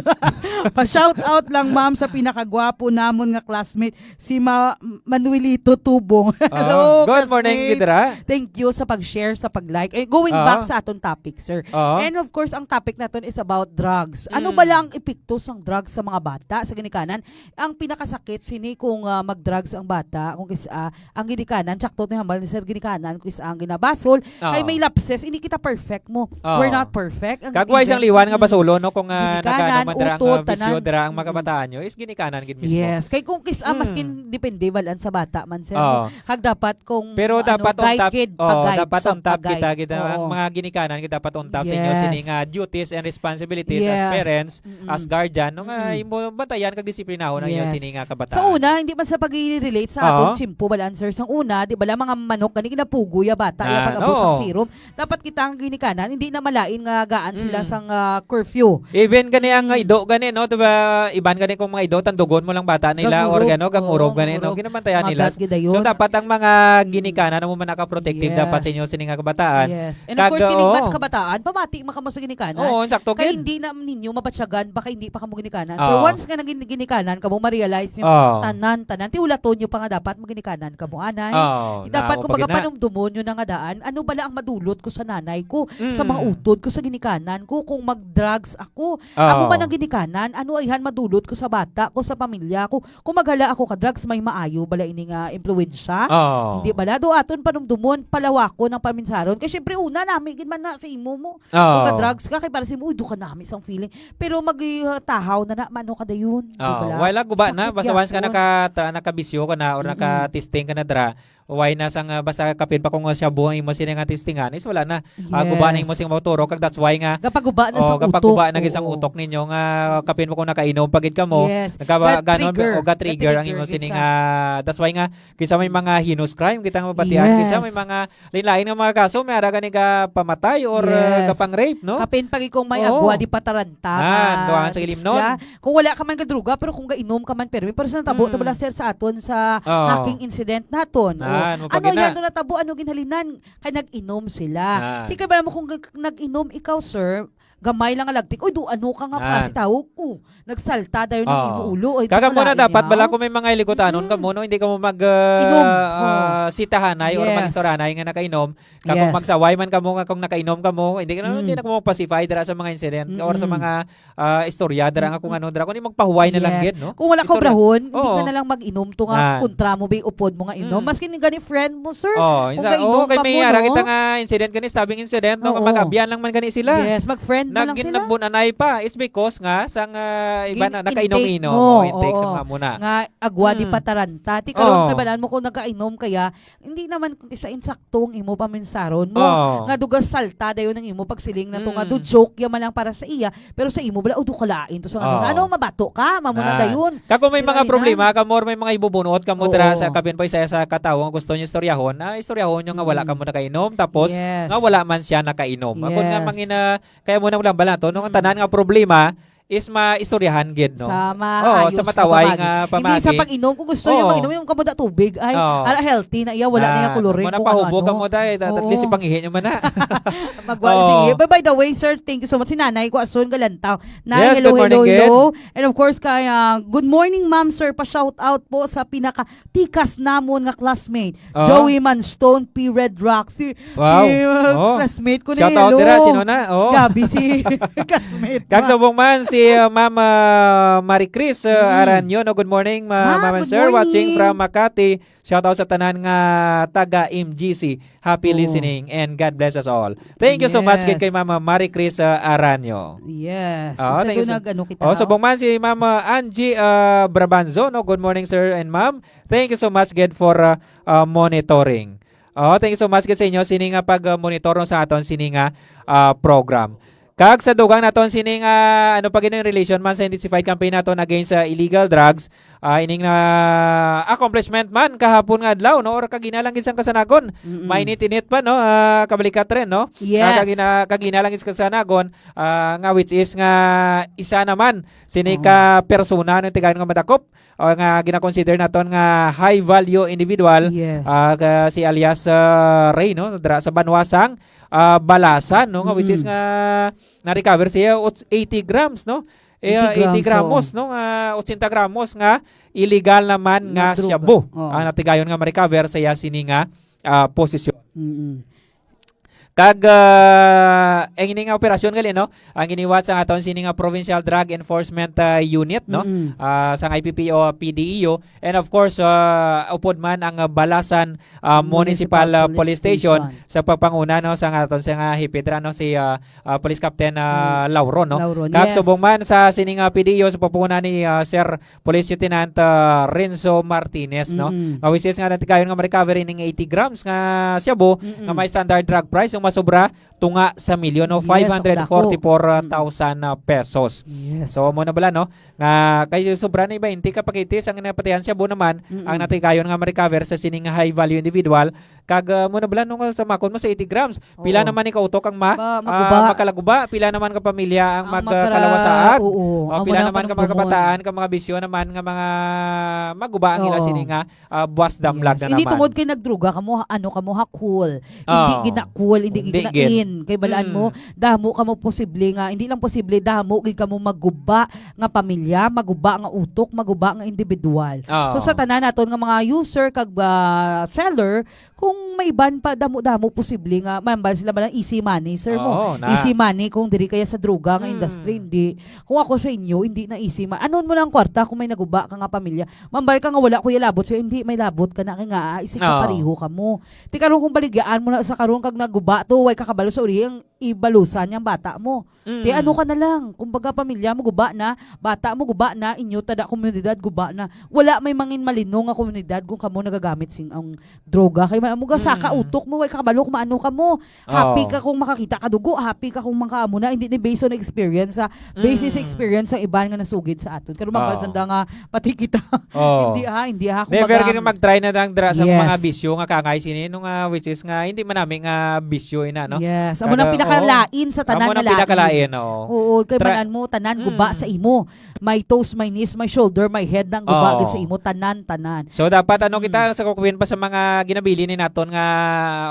Pa-shout out lang, ma'am, sa pinakagwapo namon nga classmate, si Ma-, Manuelito Tubong. Ah, Hello, good morning, classmate. Gidra. Thank you sa pag-share, sa pag-like. Eh, going Ah. back sa aton topic, sir. Ah. And of course, ang topic naton is about drugs. Ano Mm. ba lang ang epekto sang drugs sa mga bata, sa ginikanan? Ang pinakasakit sini kung, ah, mag-drugs ang bata, kung is, ah, ang ginikanan, sakto ni hambal ni Sir, ginikanan, kung is ang ginabasol, Ah. kay may lapses, hindi kita perfect mo. Ah. We're not perfect. Ang Kag wa isang even, liwan nga mm. basolon, no, kung, ah, Ginikanan, nagano man dira ang, utod, ah, bisyo tanan. dira ang mga Mm. kabataan nyo, is ginikanan gid mismo. Yes. Kay kung kis-, ah, Mm. maskin depende balan sa bata man, sir, Oo. no? Kag dapat kung, Pero ano, dapat on guide top, gid, oo, pag-guide dapat sa on top pag-guide. kita gid, ah, ang Oo. mga ginikanan gid dapat on top sa inyo Yes. sini nga duties and responsibilities as Yes. parents, Mm-mm. as guardian, no, nga Mm-mm. imo bantayan kag disiplinahon ang inyo Yes. sini nga kabataan. Sa una, hindi man sa pag-relate sa Oo. aton tiyempo, balan, sir. Sa una, di ba lang mga manok gani ginapugoy ya bata, ya Ah, pag-abot sa no. serum. Dapat kita ang ginikanan, hindi na malain nga gaan sila Mm. sang, ah, curfew. Even gani ang Mm. ido gani, no? Diba, iban gani kung mga ido, tandugon mo lang bata nila, or Gangurog. gano, gangurob Oo, gani, no? gangurog. Ginabantayan nila. Magat gid dayon. So, dapat ang mga ginikanan mo man nakaprotective Yes. dapat sa inyo sini nga kabataan. Yes. And of Kag, course, kining oo. bat-, kabataan, pamati man kamo sa ginikanan. Oo, sakto Kay gid. hindi na ninyo mabatyagan, baka hindi pa kamo ginikanan. Pero Oo. once nga naging ginikanan kamo, ma-realize nyo, Oo. tanan, tanan. Ti ulaton nyo pa nga dapat maginikanan kamo, anay. Oo, Dapat, na, kumbaga, pagina. panumdumon nyo na nga daan, ano bala ang madulot ko sa nanay ko, sa mga Mm. utod ko, sa ginikanan ko, kung mag-drugs ako? Amo Oo. man ang ginikanan, ano ayhan madulot ko sa bata ko, sa pamilya ko? Kung maghala ako ka drugs, may maayo bala ini nga impluwensya? Oo. Hindi bala? Do aton panumdumon, palawakon ang paminsaron. Kay syempre, una, nami gid man na sa imo mo. Oo. Kung ka drugs ka, kay para sa imo, "Uy, do ka nami sang feeling." Pero mag, uh, tahaw na na, mano ka dayon, di Oo. bala? Wala, guba na. Sakit Basta once ka gyapon. naka-, ta-, nakabisyo ka na or Mm-mm. naka-testing ka na dra, why na sang, ah, basta kapin pa kung shabu ang imo sini nga testingan, is wala na. Ah, guba na imo Yes. sing motoro, kag that's why nga, Gapaguba na oh, sa gapaguba utok, na gid sang oo. utok ninyo nga kapin mo kung nakainom pa gid kamo, Yes. nagkaba-, Ga-trigger. ganon, o ga-trigger ang Ga-trigger imo gid sini sa nga, that's why nga, kisa may mga heinous crime, kita nga mabatian, kisa may Yes. mga lain-lain nga mga kaso, may ara gani ka pamatay or, uh, Yes. kapang-rape, no? Kapin pa gid kung may Oo. agwa, di pa taranta, Nan, nga duha sa tips ilimnon. ka. Kung wala ka man kadruga, pero kung gainom ka man, pero, pero sa natabo, Mm. to bala, sir, sa aton sa Oo. hacking incident naton. Nan, Oh. mo pa Ano gina. yan, no, natabo, ano ginhalinan? Kay nag-inom sila. Nan. Di ka ba mo kung g-, nag-inom ikaw, sir, gamay lang nga lagtik, "Uy, do ano ka nga Nan. klase tawag ko?" Nagsalta dayon ang Oo. imo ulo. Oy, Kaga di mo na pala dapat, bala, anyhow. kung may mga hilikotanon ka Mm. mo, no? Hindi ka mo mag, uh, Inom. Oh. uh, sitahanay or Yes. mag-istoryanay nga nakainom. Kag kung Yes. magsaway man ka mo nga kung nakainom ka mo, hindi ka na, hindi Mm. na ka mo pacify dira sa mga incident or sa Mm-mm. mga, uh, istorya dira nga kung Mm-mm. ano, dira. Kung di magpahuway na lang Yes. gid, no? Kung wala ka Istorya. obrahon, hindi Oo. ka na lang mag-inom to nga Nan. kontra mo, ba, upod mo nga inom. Mm. Maski ni gani friend mo, sir. Oo, Kung isa, gainom oo, kay ka may mo, ara no? kita nga incident gani, stabbing incident, no? Nga Oo. mag-abyan lang man gani sila. Yes, mag-friend mo lang Nagin-, sila. Nagbunanay pa. It's because nga sang, ah, iba na, Gin-, nakainom-inom. Intake mo. Oh, intake sa Oo. mga muna. Nga agwa di Mm. pataranta. Ti karon, Oo. kabalaan mo kung nagkainom kaya, hindi naman kung kisa insakto ang imo paminsaron mo. Oo. Nga dugas salta dayon ang imo pagsiling na to nga do Mm. joke yaman lang para sa iya, pero sa imo bala, "O, do kalain to sa ano na." Oo. Ano, mabato ka, mamo na Na. dayon. Kag kung may Pero mga ay na. problema, kamo or may mga ibubunot, kamo dira Oo. sa Kabin Boy, sa, sa katawo nga gusto niyo istoryahon, ah, istoryahon niyo nga wala Mm. kamo nakainom, tapos Yes. nga wala man siya nakainom. Ako nga Yes. mangina-, kaya mo na lang bala to, no? Ang Mm. tanan nga problema is maistoryahan gid, no? Sa Oo, maayos sa nga mataway pamagi. nga Hindi sa pamagi. pag-inom. Kung gusto niyo Oo. mag-inom, yung kamo da tubig, ay, Oo. ara, healthy na iya, wala na iya Na, kuluring, muna kung pahubo ano-ano. ka mo, day. At, at least Oo. ipangihi niyo man na. Magwa-, Oo. sige. But by the way, sir, thank you so much. Si Nanay ko, Ason Galantaw. Nay, Yes, hello, good morning, hello, good. hello. And of course, kay, ah, good morning, ma'am, sir. Pa-shout out po sa pinaka-tikas namon nga classmate. Oh. Joey Manstone, P Red Rock. Si, Wow. si, uh, Oh. classmate ko ni, Shout out hello. dira, sino na? Oh. Gabi si classmate Kag mo. subong man si, uh, Ma'am, uh, Marie Chris, uh, Mm. Aranyo, no? Good morning, ma-, Ma'am, Ma'am and good sir. Watching morning. from Makati. Shout out sa tanan nga taga M G C. Happy Oh. listening and God bless us all. Thank you so much gid Yes. kay Mama Marie Chris, uh, Aranyo. Yes. Oh, Isa thank you doon so, nag-ano kita, oh, oh. subong man si Mama Angie, uh, Brabanzo, no? Good morning, sir and ma'am. Thank you so much gid for, uh, uh, monitoring. Oh, thank you so much gid sa inyo sini nga pag, uh, monitor, no, sa aton sini nga, uh, program. Kag sa dugang naton sini nga, ano pa gid ang relation man sa intensified campaign naton against sa illegal drugs, ah, ining na accomplishment man kahapon nga adlaw, no, or kagina lang gid sang kasanagon. Mm-mm. Mainit-init pa, no, ah, kabalikat rin, no? Yes. Ah, kagina, kagina lang gid sa kasanagon, ah, nga which is nga isa naman sini Oo. ka persona ng tigayon nga madakop, ah, nga ginakonsider naton nga high value individual, Yes. ah, ka, si alias, ah, Ray, no, dira sa banwa sang, ah, Balasan, no, nga which is Mm-mm. nga na-recover siya, uts-, eighty grams, no? Eh, Eighty eighty grams, gramos, oo. no, nga ochenta gramos nga illegal naman Nga nga droga. shabu. Oo. Ah, natigayon nga ma-recover sa iya sini nga, ah, posisyon. Mm-mm. Kag, ah, ang ini nga operasyon gali, no? Ang giniwat sa aton sini nga Provincial Drug Enforcement, ah, Unit, no? Mm-mm. Ah, sang I P P O, P D E O, and of course, ah, upod man ang, ah, Balasan, ah, Municipal, Municipal, ah, Police Police Station Station. sa pagpanguna, no, sa aton sa nga hipidra, no, si, ah, ah, Police Captain, ah, Mm. Lauron, no? Lauron, Kag yes. subong man sa sini nga P D E O sa pagpanguna ni, ah, Sir Police Lieutenant, ah, Renzo Martinez, no? Mm-mm. Nga which is nga natigayon nga ma-recover ining eighty grams nga shabu Mm-mm. nga may standard drug price, yung masobra tunga sa milyon, no? Yes, ang dako. Five hundred forty-four thousand, ah, pesos. Yes. So, mo na bala, no? Nga kay sobra ni twenty ka pakitis ang napatihan shabu naman, Mm-mm. ang natigayon nga ma-recover sa sining high value individual. Kag, ah, mo na bala, no, nga sa makon mo sa eighty grams, pila Oo. naman ni ka utok ang ma-, Ba, ah, maguba. makalaguba, pila naman ka pamilya ang Ang magka-, magkara-, kalawasaag. oo, O, ang pila mga naman ka mga punong-pungon. kabataan, ka mga bisyo naman nga mga maguba ang ila Oo. sini nga, ah, buwas damlag Yes. na Hindi naman. tungod kay nagdruga kamo, ha-, ano kamo, ha, cool. Hindi Oo. gina-cool, hindi Hindi gina-, gid. in. Kay balaan mo, Mm. damo kamo posible nga, hindi lang posible, damo gid kamo maguba nga pamilya, maguba nga utok, maguba nga individual. Oo. So, sa tanan naton nga mga user kag, ah, seller, kung may ban pa, damo-damo posible nga, mambal sila bala easy money, sir, mo. Oo, na. Easy money kung diri kaya sa droga nga Mm. industry, hindi. Kung ako sa inyo, hindi na easy ma-, anon mo lang kwarta kung may naguba ka nga pamilya. Mambal ka nga wala ko labot sa'yo, hindi, may labot ka na, kay nga, ah, isig ka Oo. pareho ka mo. Ti karon kung baligyaan mo na sa karon kag naguba to, way ka kabalo sa uli ang ibalusan niyang bata mo. Mm. Ti ano ka na lang, kumbaga pamilya mo guba na, bata mo guba na, inyo tada komunidad guba na. Wala may mangin malino nga komunidad kung kamo nagagamit sing ang droga. Kay ma-, mo ga saka Mm. utok mo, way ka kabalo kung maano ka mo. Happy Oo. ka kung makakita ka dugo, happy ka kung makaamo na, hindi ni based on experience, ha. Based sa Mm. experience sa iban nga nasugid sa aton. Karon Oo. mabasanda nga pati kita. Oo. Hindi, ha, hindi, ha. Never Kumbaga, gid mag-try na lang dira sa yes. mga bisyo nga kangay sini, no, nga, which is nga, hindi man nami nga bisyo ina, no? Yes. Amo Kada, nang pinakalain oo. sa tanan Amo nga nang lain. pinakalain, oo. Oo, kay Tra- manan mo, tanan guba Mm. sa imo. My toes, my knees, my shoulder, my head, nang guba Oo. gid sa imo, tanan, tanan. So, dapat, ano, Mm. kita sa kukuin pa sa mga ginabilin ni naton nga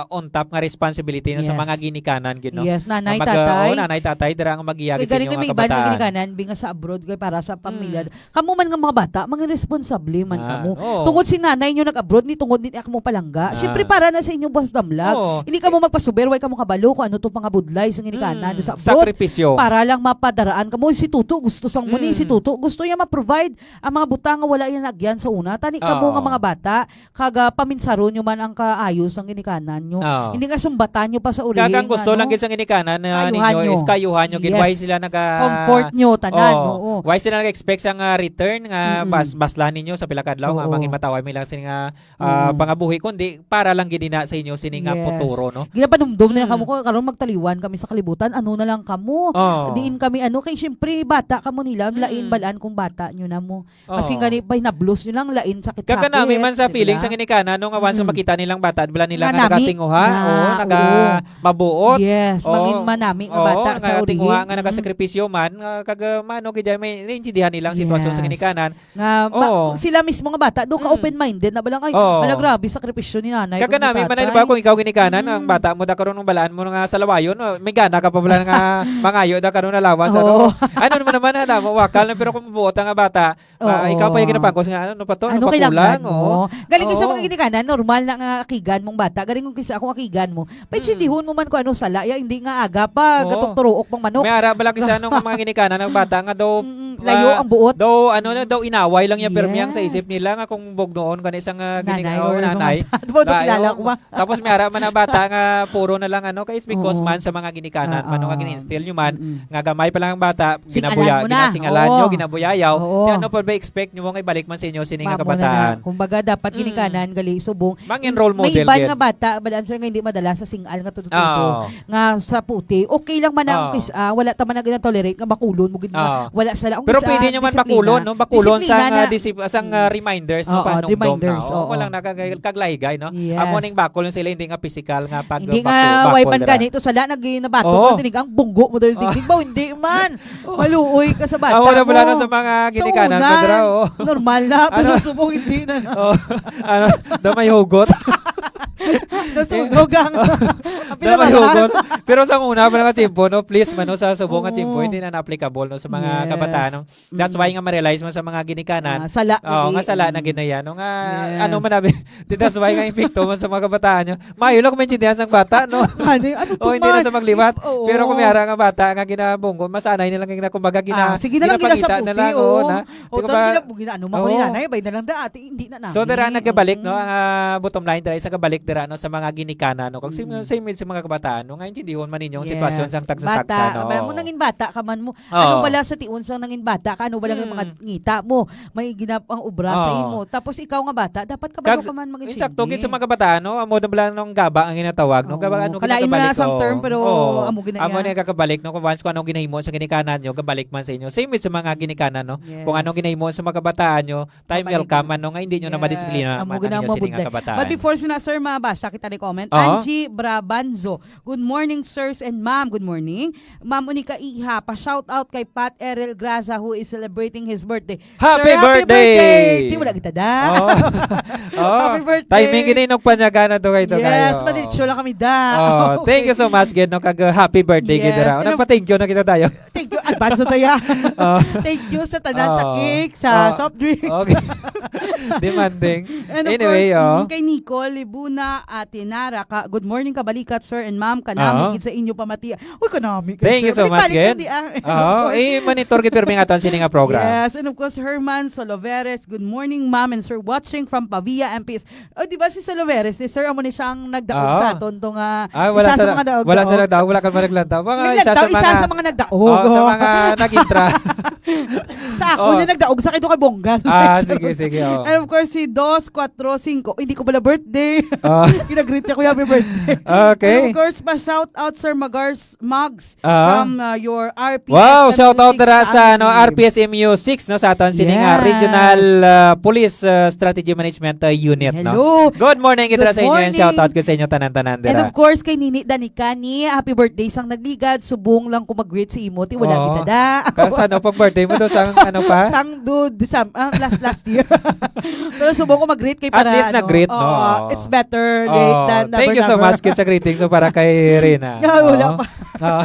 on top nga responsibility, no, sa Yes. mga ginikanan, gid, no? Yes, nanay, Nga mag-, tatay. oo, nanay, tatay, dira ang mag-iya Kay gid sa gani inyo kay nga may iban nga kabataan. ginikanan, bi nga sa abroad, kay para sa pamilya. Mm. Kamo man nga mga bata, mga responsable man Ah, kamo. oo. Tungod si nanay nyo nag-abroad, ni tungod ni akmo palangga. Ah. Siyempre, para na sa inyo, boss damlag. Oo. Hindi kamo magpasuber, way kamo kabalo kung ano to mga Budlay sa ginikanan Mm, sa abroad sakripisyo. Para lang mapadaraan kamo. Si Tuto gusto sang mo ni, si Mm. Tuto gusto niya ma-provide ang mga butang nga wala niya naagyan sa una. Tani kamo nga Oo. mga bata, kag, ah, paminsaron nyo man ang kaayo sang ginikanan nyo. Oo. Hindi nga sumbatan nyo pa sa uli Kag ang nga, gusto lang ano, gid sang ginikanan na kayuhan ninyo nyo. is kayuhan nyo gid. Why Yes. sila naga- Comfort nyo, tanan, Oo. oo. Why sila nag-expect sang, ah, return nga Mm-mm. bas-, baslan ninyo sa pila ka adlaw nga Oo. mangin mataway mi lang sini nga ah, Mm. pangabuhi, kundi para lang gid ina sa inyo sini nga Yes. futuro, no? Ginapanumdom nila Mm. kamo ko, karon magtaliwan kami sa kalibutan, ano na lang kamo? Oo. Diin kami, ano, kay siyempre, bata kamo nila, lain Mm. balaan kung bata nyo na mo. Maski Oo. gani, pahinablos nyo lang, lain sakit-sakit, Kaganami man sa di ba? feeling sa ginikanan, no, nga once nga Mm. makita nilang bata, bala nila Nga nga nami nagatinguha, na, oo, naga-, oo. mabuot. Yes, Oo. mangin manami nga Oo, bata sa uri. nagatinguha, nga Mm. nagasakripisyo man, nga kag, ah, mano, gid, may naintindihan nilang sitwasyon sa Yes. ginikanan. Nga ba, Oo. sila mismo nga bata, do ka Mm. open-minded na ba lang, "Ay, Oo. hala, grabe, sakripisyo ni nanay kag ni tatay." Kag kanami man, di ba, kung ikaw ginikanan, ang Mm. bata mo, da karon, ang balaan mo nga salawayon, no? May gana ka pa pala nga mangayo, da karon, allowance, ano? Oo. Ano naman naman, ano mo, wakal na, pero kung buot nga bata, ah, Oo. ikaw pa yung ginapangkos nga, ano pa to? Ano Ano pa kailangan kulang, mo? oh? Galing sa Oo. mga ginikanan, normal na nga akigan mong bata. Galing kung kisa akong akigan mo, Mm. paintindihon mo man kung ano sala, ya, hindi nga aga pa, Oo. gatong turuok pang manok. May ara bala kisa ano nga mga ginikanan ng bata nga daw, Mm-mm. ah, Layo ang buot. daw, ano na, daw inaway lang niya, pero miyang sa Yes. isip nila nga kung bugnoon gani sa nga gini-, Nanay oh, or mga nanay. bata. Di ba, Layo. kilala ko ba? Tapos may ara man ang bata nga puro na lang, ano, kay is because Oo. man sa mga ginikanan, Ah, man, nga ah. gin-instill nyo man, Mm-mm. nga gamay pa lang ang bata, Singalan ginabuya-, mo na. ginasingalan nyo, Oo. ginabuyayaw. Oo. Kaya ano pa ba expect nyo mo nga ibalik man sa inyo sini nga Mamo na na. kabataan? Kumbaga, dapat Mm. ginikanan, gali, subong. Mangin role May model iban gid. nga bata, balaan, sir, nga hindi madala sa singal nga tututubo. Oo. Nga sa puti. Okay lang man ang Oo. kis-, ah, wala ta man na ginatolerate nga makulon mo gid nga. Oo. Wala sala. Ang Pero kis-, pwede ah, nyo man disiplina. makulon, no? Makulon Disiplina sang, ah, na. disip-, sang, ah, Mm. reminders, no? Oo, Panumdom reminders, na. Oo, oo. wala nang kag-, kaglaygay, no? Yes. Amo ning bakol sila, hindi nga pisikal nga pag-, Hindi nga, bakol, way bakol man dira. ganito, sala, nag-, nabato Oo. ka, tinig ang bunggo mo dahil Oo. tigdig ba? Hindi man. Maluoy ka sa bata Amo na pala mo. na sa mga Sa ginikanan una, na dira, oh. normal na, pero Ano? subong hindi na. Oh, ano, damay hugot. Nasunog ang, ang Damay pinamalan. hugot. Pero sa una pa nga tiyempo, no, please, man, no, sa subong nga tiyempo, Oo. hindi na na-applicable, no, sa mga Yes. kabataan, no? That's Mm. why nga ma-realize man sa mga ginikanan. Ah, sala na Oo, nga gid. sala na Mm. gid na yan, no, nga, Yes. ano man nabi, di, that's why nga epekto man sa mga kabataan, no? Mayo lang kung maintindihan sang bata, no? Ano, ano Oh, to hindi na man? sa magliwat. Oo. Pero kung may ara nga bata nga ginabunggo, masanay na lang nga, kumbaga, gina-, Ah, sige na lang, ginapangita ginasaputi, na lang, oo, oo. na. O, Di ko tawag ba? gina-, gina-, ano man ko ni Oo. nanay, bay na lang da, ate, hindi na So, namin. dira nagabalik, no, Mm. ang, ah, bottom line dira, isa ka balik dira, no, sa mga ginikanan, no? Kag same, Mm. same with sa mga kabataan, no, nga intindihon man ninyo ang Yes. sitwasyon sang tagsa-tagsa, Bata, no? man mo nangin bata ka man mo. Ano Oo. bala sa tiun sang nangin bata ka? Ano bala nga mga Mm. ngita mo? May ginap ang obra sa Oo. imo. Tapos ikaw nga bata, dapat kabalo Kag ka man mag-intindi. Insakto gid sa mga kabataan, no? Amo na bala nung gaba ang ginatawag, no? Gaba, Oo. ano, Kalain mo na ginatawag, sang oh. term, pero Oo. amo gina Amo iya. na gakabalik, no? Kung once kung anong ginahimo sa ginikanan nyo, gabalik man sa inyo. Same with sa mga ginikanan, no? Kung Yes. anong ginahimo sa mga kabataan nyo, time will Mabalik come, na. ano, nga hindi nyo na Yes. madisiplina Amo man gina ang inyo sini nga mabudlay. kabataan. But before sina, sir, mabasa kita ni comment. Oo. Angie Brabanzo, "Good morning, sirs and ma'am." Good morning. Ma'am Unica Iha, pa-shout out kay Pat Errol Graza, who is celebrating his birthday. Happy Sir, happy birthday! birthday! Di, wala kita, da. Oh. Oh. Happy birthday! Timing gini, nung panyaga na to kay to Yes, kayo. madiretso lang kami, da. Oh, thank you so much, gid, no, kag, uh, happy birthday, gid, Yes, ra. and of Nagpa-thank you na kita tayo. Thank you. Advance na tayo. Oh. Thank you sa tanan, sa Oh. cake, sa Oh. soft drinks. Okay. Demanding. And of Anyway, course, oh. mm, kay Nicole Libuna, Ate Nara, ka, "Good morning, kabalikat, sir and ma'am. Kanami Oo. gid sa inyo pamati." Uy, kanami kay Thank you sir. so much, Balik-balik gid. lang di, ah. Oo, Of course. eh, monitor gid pirmi nga aton sini nga program. Yes, and of course, Herman Soloveres, "Good morning, ma'am and sir. Watching from Pavia, M P S." Oh, di ba si Soloveres, ni sir, amo ni siyang nagdaog Oo. sa aton to nga Ah, wala isa sa sa, mga daog-daog. wala sa nagdaog, wala ka man naglantaw. Mga isa sa Naglantaw, isa mga sa mga nagdaog. Oh, sa mga nag-intra. Sa ako Oh. na nagdaog, sa kay Duka Bongga. Ah, sige, sige, oh. And of course, si Dos Cuatro Cinco. Hindi ko pala birthday. Oh. Ginagreet niya ko, "Happy birthday." Okay. And of course, pa-shout out, Sir Magars, Mags, Ah. from, uh, your R P S Wow, M U shout out six dira sa, ano, Family. R P S M U six, no, sa aton sini nga Yes. Regional, uh, Police, uh, Strategy Management, uh, Unit, no? Hello. Good morning, gid ra Good sa inyo, and morning. shout out ko sa inyo tanan-tanan And dira. of course, kay Nini Danicani, happy birthday sang nagligad, subong lang ko mag-greet sa imo, ti wala Oo. kita da. Kasi ano, pag birthday mo do, sang ano pa? Sang do, Decem-, ah, last, last year. Pero subong ko mag-greet kay At para, least ano, nag-greet, no? oo, Oo. it's better late Oo. than never Thank you so never. much, kid, sa greeting. So, para kay Rina. Nga, wala Oo. pa. Oo.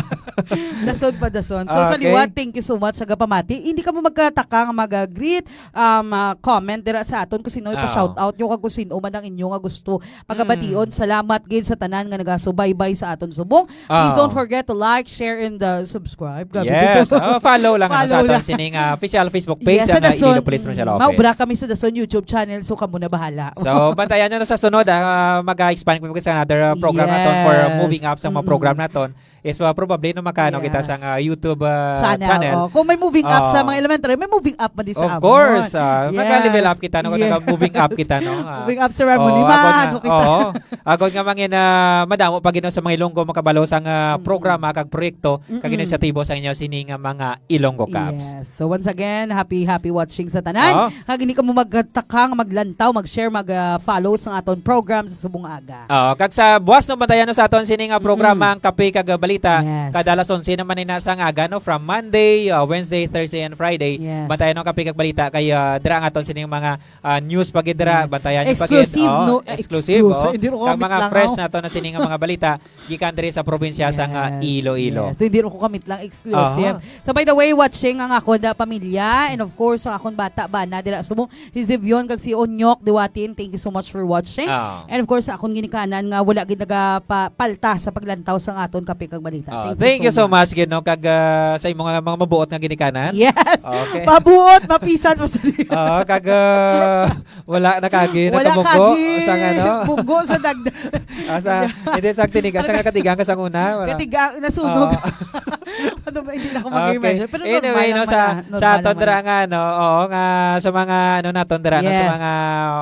Dason pa, dason. So, sa Okay. liwat, thank you so much sa gapamati. Hindi ka mo magkataka nga mag-greet, um, ah, comment dira sa aton kung sino Oo. ipa-shout out nyo kag kung sino man ang inyo nga gusto pagabation. Mm. Salamat, sa tanan nga nagasubaybay sa aton subong. Please Oh. don't forget to like, share, and, uh, subscribe. Grabe, Yes. gusto ko. Oh, follow lang, ano, sa Follow aton lang. sining, ah, official Facebook page Yes, sa ang, ah, Dazon. Iloilo Police Provincial Mm, Office. maubra kami sa Dazon YouTube channel, so kamo na bahala. So, bantayan nyo na sa sunod, ah, mag-expand kami sa another, ah, program naton for, uh, Yes. moving up sa mga Mm-mm. program naton. Is, uh, probably, no, makaano kita Yes. sa, ah, YouTube, ah, Channel. channel. Oh, kung may moving up sa Oh. mga elementary, may moving up man din sa Of amon. course, ah, Yes. nag-level up kita, no, kung Yes. nag-moving up kita, no, ah. Moving up sa Ramon Oh, Lima, agod nga, ano kita. oo. Agod nga mangin, ah, madamo pa gid, no, sa mga Ilonggo makabalo sang, ah, Mm. programa kag proyekto kag Mm-mm. inisyatibo sa inyo sini nga mga Ilonggo Cops. Yes. So once again, happy, happy watching sa tanan. Oo. Kag hindi kamo magtakang, maglantaw, mag-share, mag, ah, follow sa aton program sa subong aga. Oo, kag sa buwas, no, bantayan, no, sa aton sini nga programa, Mm-mm. ang Kape kag Balita. Yes. Kada alas onse naman ina sang aga, no, from Monday, ah, Wednesday, Thursday, and Friday. Yes. Bantayan, no, Kape kag Balita kay, ah, dira ang aton sini mga ah, news pa gid dira, Yes. bantayan niyo pa gid. Exclusive, Oh, no? exclusive, Exclusive. oh. Hindi ko Kag comment mga lang, fresh oh. nato na sini nga mga balita gikan diri sa probinsya sa nga Yes. Iloilo. Yes. Hindi ko comment lang, exclusive. Aha. So, by the way, watching ang akon na pamilya and of course ang akon bata bana dira subong, si Zivion kag si Onyok Diwatin. Thank you so much for watching. Ah. And of course, sa akon ginikanan nga wala gid nagapalta sa paglantaw sa aton Kape kag Balita. Ah, Thank you thank you so so much. much gid, no, kag, ah, sa imong mga, mga mabuot nga ginikanan. Yes. Okay. Mabuot, mapisan mo sa Oo, kag, ah, wala na kagi, Wala nakabunggo kagi. sa ano? Bunggo sa dagdag. Ah, sa, hindi, sa tinig, sa Ano ka- katigang ka sa una, wala. Katigang, nasunog. Oo. Ano ba, hindi na ako Okay. mag-imagine. Pero Anyway, normal no, lang sa, man, sa normal aton lang dira man. nga, no, oo, nga sa mga, ano, naton dira, no, sa Yes. mga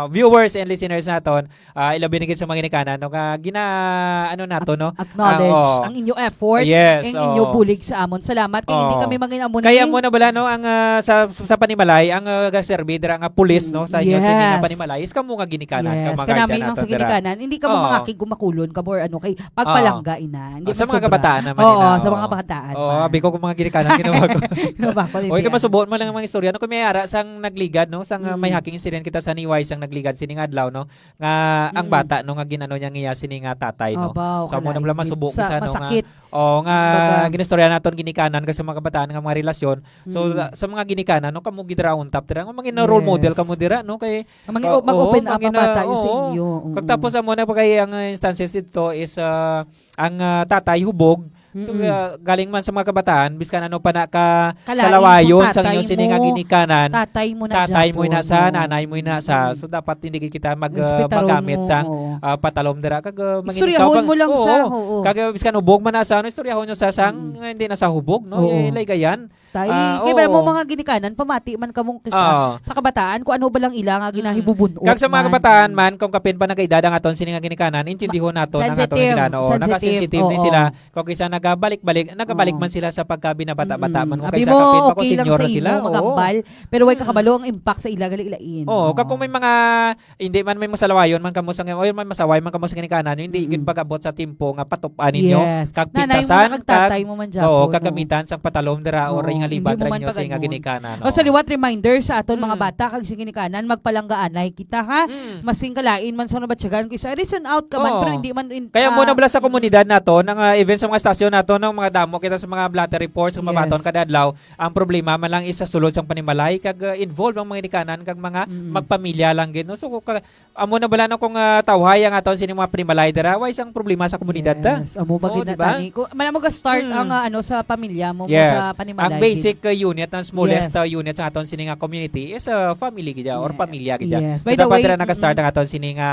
viewers and listeners naton, ah, ilabi na gid sa mga ginikanan, no, nga gina-, ano nato, no? Acknowledge Ah, oo. ang inyo effort, Yes, ang inyo oo. bulig sa amon. Salamat kay hindi Oo. kami mangin amo Kaya ni mo na bala, no, ang, ah, sa, sa panimalay, ang, ah, gaserbi dira nga pulis, no, sa inyo sini nga Yes. panimalay, is kamo nga ginikanan, Yes, kag mga kanami guardian lang naton sa dira. ginikanan, hindi kamo Oo. mangakig kumakulon kamo or ano, kay pagpalangga ina. Hindi Ah, sa man mga sobra. kabataan naman Oo, ina, sa oo. mga kabataan Oo, man. abi ko kung mga ginikanan, ginawa ko. Ginawa ko, Oy, hindi kay ah. masubuon mo lang ang mga istorya, no, kung may ara sang nagligad, no, sang, ah, may Mm. hacking incident kita sa Niway, sang nagligad sining adlaw, no, nga ang Mm. bata, no, nga ginano niya ngiya sini nga tatay, no. Abaw, So, amo na kalain pala gid. masubo Sa kita, no, nga, masakit. oo, nga Kumbaga. ginistorya naton ginikanan kag sa mga kabataan nga mga relasyon. So, Mm. sa, sa mga ginikanan, no, kamo gid ra on top dira, nga mga role model Yes. kamo dira, no, kay, Ang mga ah, o-, mag-open oo, up ang mga bata, yung sa oo. inyo. Kag Mm. tapos, amo na pa kay ang, ah, instances dito is, ah, ang, ah, tatay hubog, Mm-mm. ah, galing man sa mga kabataan, biskan ano pa na ka Kalain salawayon sa sa tatay inyo sini nga mo, ginikanan, tatay mo na tatay mo gyapon, na sa, oo. nanay mo na sa. Mm. So, dapat hindi gid kita mag, ah, Respetaron magamit mo, sang, oo. ah, patalom dira. Kag, ah, mangin Istoryahon ikaw pa, mo lang oo, sa, oo. kag, ah, biskan hubog man na sa, ano, istoryahon nyo sa sang, Mm. ah, hindi na sa hubog, no? Oo. Eh, laygayan. Tay, Ah, kay ba mo oo. mga ginikanan, pamati man kamong kisa Oo. sa kabataan, kung ano ba lang ila nga Mm. ginahibubun-ot Kag sa mga man. kabataan man, kung kapin pa nag-edad ang aton sini nga ginikanan, intindihon nato na nga aton Sensitive. ginikanan. Oo, Sensitive, nakasensitive ni oo. sila. Kung kisa nagabalik-balik, nagabalik Oo. man sila sa pagkabinabata-bata Mm-mm. man. Kung Abi kaysa mo, kapin pa, kung okay lang senior sa na sila. inyo, Oo. magambal, pero way Mm. kakabalo ang impact sa ila, gali-lain. Oo, Oo. kag kung may mga, hindi man may masalawayon man kamo sa, o may masaway man kamo sa ginikanan, hindi Mm-mm. gid pag-abot sa timpo nga patup-an ninyo, Yes. kag Nanay mo pitasan, na kag tatay kag, mo man oo, gyapon, kag oo. gamitan sang patalom dira, o Oo, ring nga hindi libat mo ra man inyo sa nga pag-anhon. ginikanan, O, sa oo. liwat, reminder sa aton mga Mm. bata kag sa ginikanan, magpalanggaanay kita, ha? Mm. Masing kalain man sa nabatyagan ko isa, reason out ka man, Oo. pero hindi man in-, Kaya mo ah, na bala sa mm. komunidad nato, nang, ah, even sa mga estasyon nato, nang mga damo kita sa mga blotter reports, sa mga Yes. baton kada adlaw, ang problema man lang is sa sulod sang panimalay, kag, ah, involved ang mga ginikanan, kag mga Mm. magpamilya lang gid, no? So, ka-, amo na bala, no, kung, ah, tawhay ang aton sini mga panimalay dira, way sang problema sa komunidad ta. Yes, amo ba Oo, gid na di ba? tani? Kung, man mo ga-start Mm. ang, ah, ano, sa pamilya mo, mo Yes. sa panimalay Ang gid. basic, uh, unit, ang smallest, Yes. uh, unit sa aton sini nga community is, uh, family gid, or Yeah. pamilya gid. Yes. So, By the dapat way, dira naka-start mm. ang aton sini nga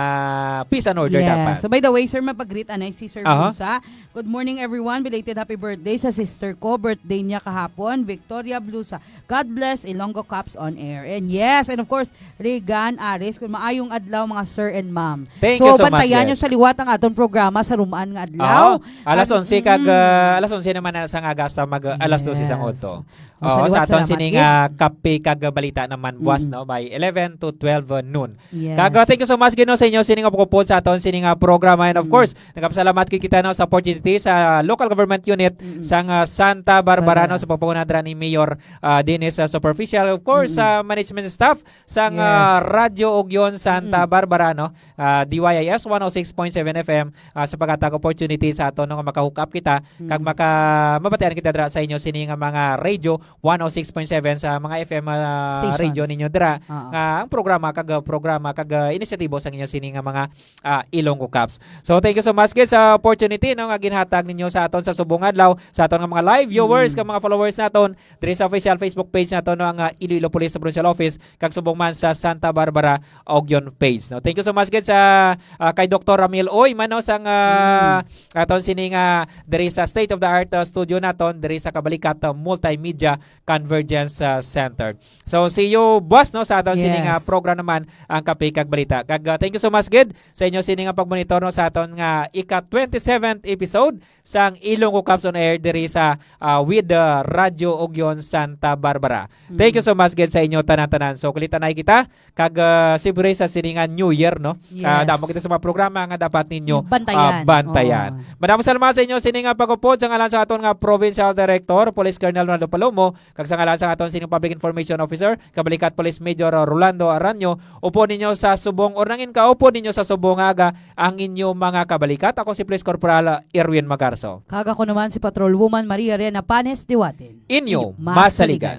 peace and order Yes. dapat. So, by the way, sir, mapag-greet anay si Sir Aha. Blusa. "Good morning, everyone. Belated happy birthday sa sister ko. Birthday niya kahapon, Victoria Blusa. God bless Ilonggo Cops on Air." And yes, and of course, Regan Aris, kung maayong adlaw, mga sir and ma'am. Thank So, you so much, bantayan Jen. nyo sa liwat ang aton programa sa Rumaan nga adlaw. Oo. Alas Ang onse kag, mm. ah, alas onse naman na sa nga gasta mag, ah, alas dose sang Yes. udto. Oh, Oo, salamat, sa aton salamat, sini Jen. nga kape kag balita naman buwas, Mm. no, by eleven to twelve noon. Yes. Kag, ah, thank you so much gid, no, sa inyo sini nga pagupod sa aton sini nga programa. And of Mm. course, nagapasalamat gid kita, no, sa opportunity sa local government unit Mm-mm. sang, ah, Santa Barbara, no, Barbara. sa pagpanguna dira ni Mayor, ah, Dennis, ah, Superficial. Of course, Mm-mm. sa management staff sang, Yes. ah, Radyo Ugyon Santa Mm-mm. Barbara, no, ah, D Y I S one oh six point seven F M, ah, sa paghatag opportunity sa aton, no, nga maka-hook up kita kag Mm-mm. maka-, mabatian kita dira sa inyo sini nga mga Radio one oh six point seven sa mga F M, ah, Stations. Radio ninyo dira, Oo. Nga ang programa kag, ah, programa kag, ah, inisyatibo sa inyo sini nga mga, ah, Ilonggo Cops. So, thank you so much, guys, sa opportunity, no, nga ginhatag ninyo sa aton sa subong adlaw, sa aton nga mga live viewers, Mm. kag mga followers naton diri sa official Facebook page naton, no, ang, ah, Iloilo Police Provincial Office, kag subong man sa Santa Barbara Ugyon page, no. Thank you so much, guys, sa, ah, kay Doktor Ramil Uy man, no, sang, ah, Mm. aton sini nga diri sa state of the art, ah, studio naton diri sa Kabalikat, ah, Multimedia Convergence, ah, Center. So, see you, boss, no, sa aton sini nga Yes. program naman, ang Kape kag Balita. Kag, ah, thank you so much, gid, sa inyo sini nga pagmonitor, no, sa aton nga ika twenty-seventh episode sang Ilonggo Cops on Air diri sa, ah, with, ah, Radyo Ugyon Santa Barbara. Thank you Mm. so much, gid, sa inyo tanan-tanan. So, kulitan na kita, kag, ah, siyempre sa sini nga New Year, no? Ah, Yes. damo kita sa mga programa nga dapat ninyo, Bantayan. ah, bantayan. Oo. Madamo salamat sa inyo sini nga pag-upod sa ngalan sa aton nga Provincial Director, Police Colonel Ronaldo Palomo, kag sa ngalan sa aton sini Public Information Officer, Kabalikat Police Major Rolando Aranyo. Upod ninyo sa subong, or nangin kaupod ninyo sa subong nga aga ang inyo mga kabalikat. Ako si Police Corporal Erwin Magarso. Kag ako naman si Patrol Woman Maria Rena Panes Diwatin. Inyo Inyo masaligan. masaligan.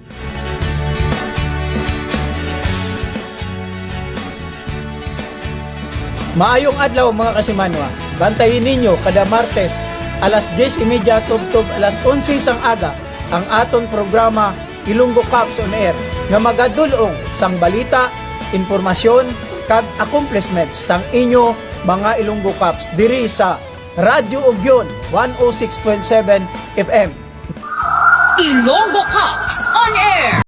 Maayong adlaw, mga kasimanwa. Bantayi ninyo kada Martes, alas diyes y media tubtob alas onse sang aga, ang aton programa Ilonggo Cops on Air, nga magadul-ong sang balita, impormasyon, kag accomplishments sang inyo mga Ilonggo Cops diri sa Radyo Ugyon one oh six point seven F M. Ilonggo Cops on Air.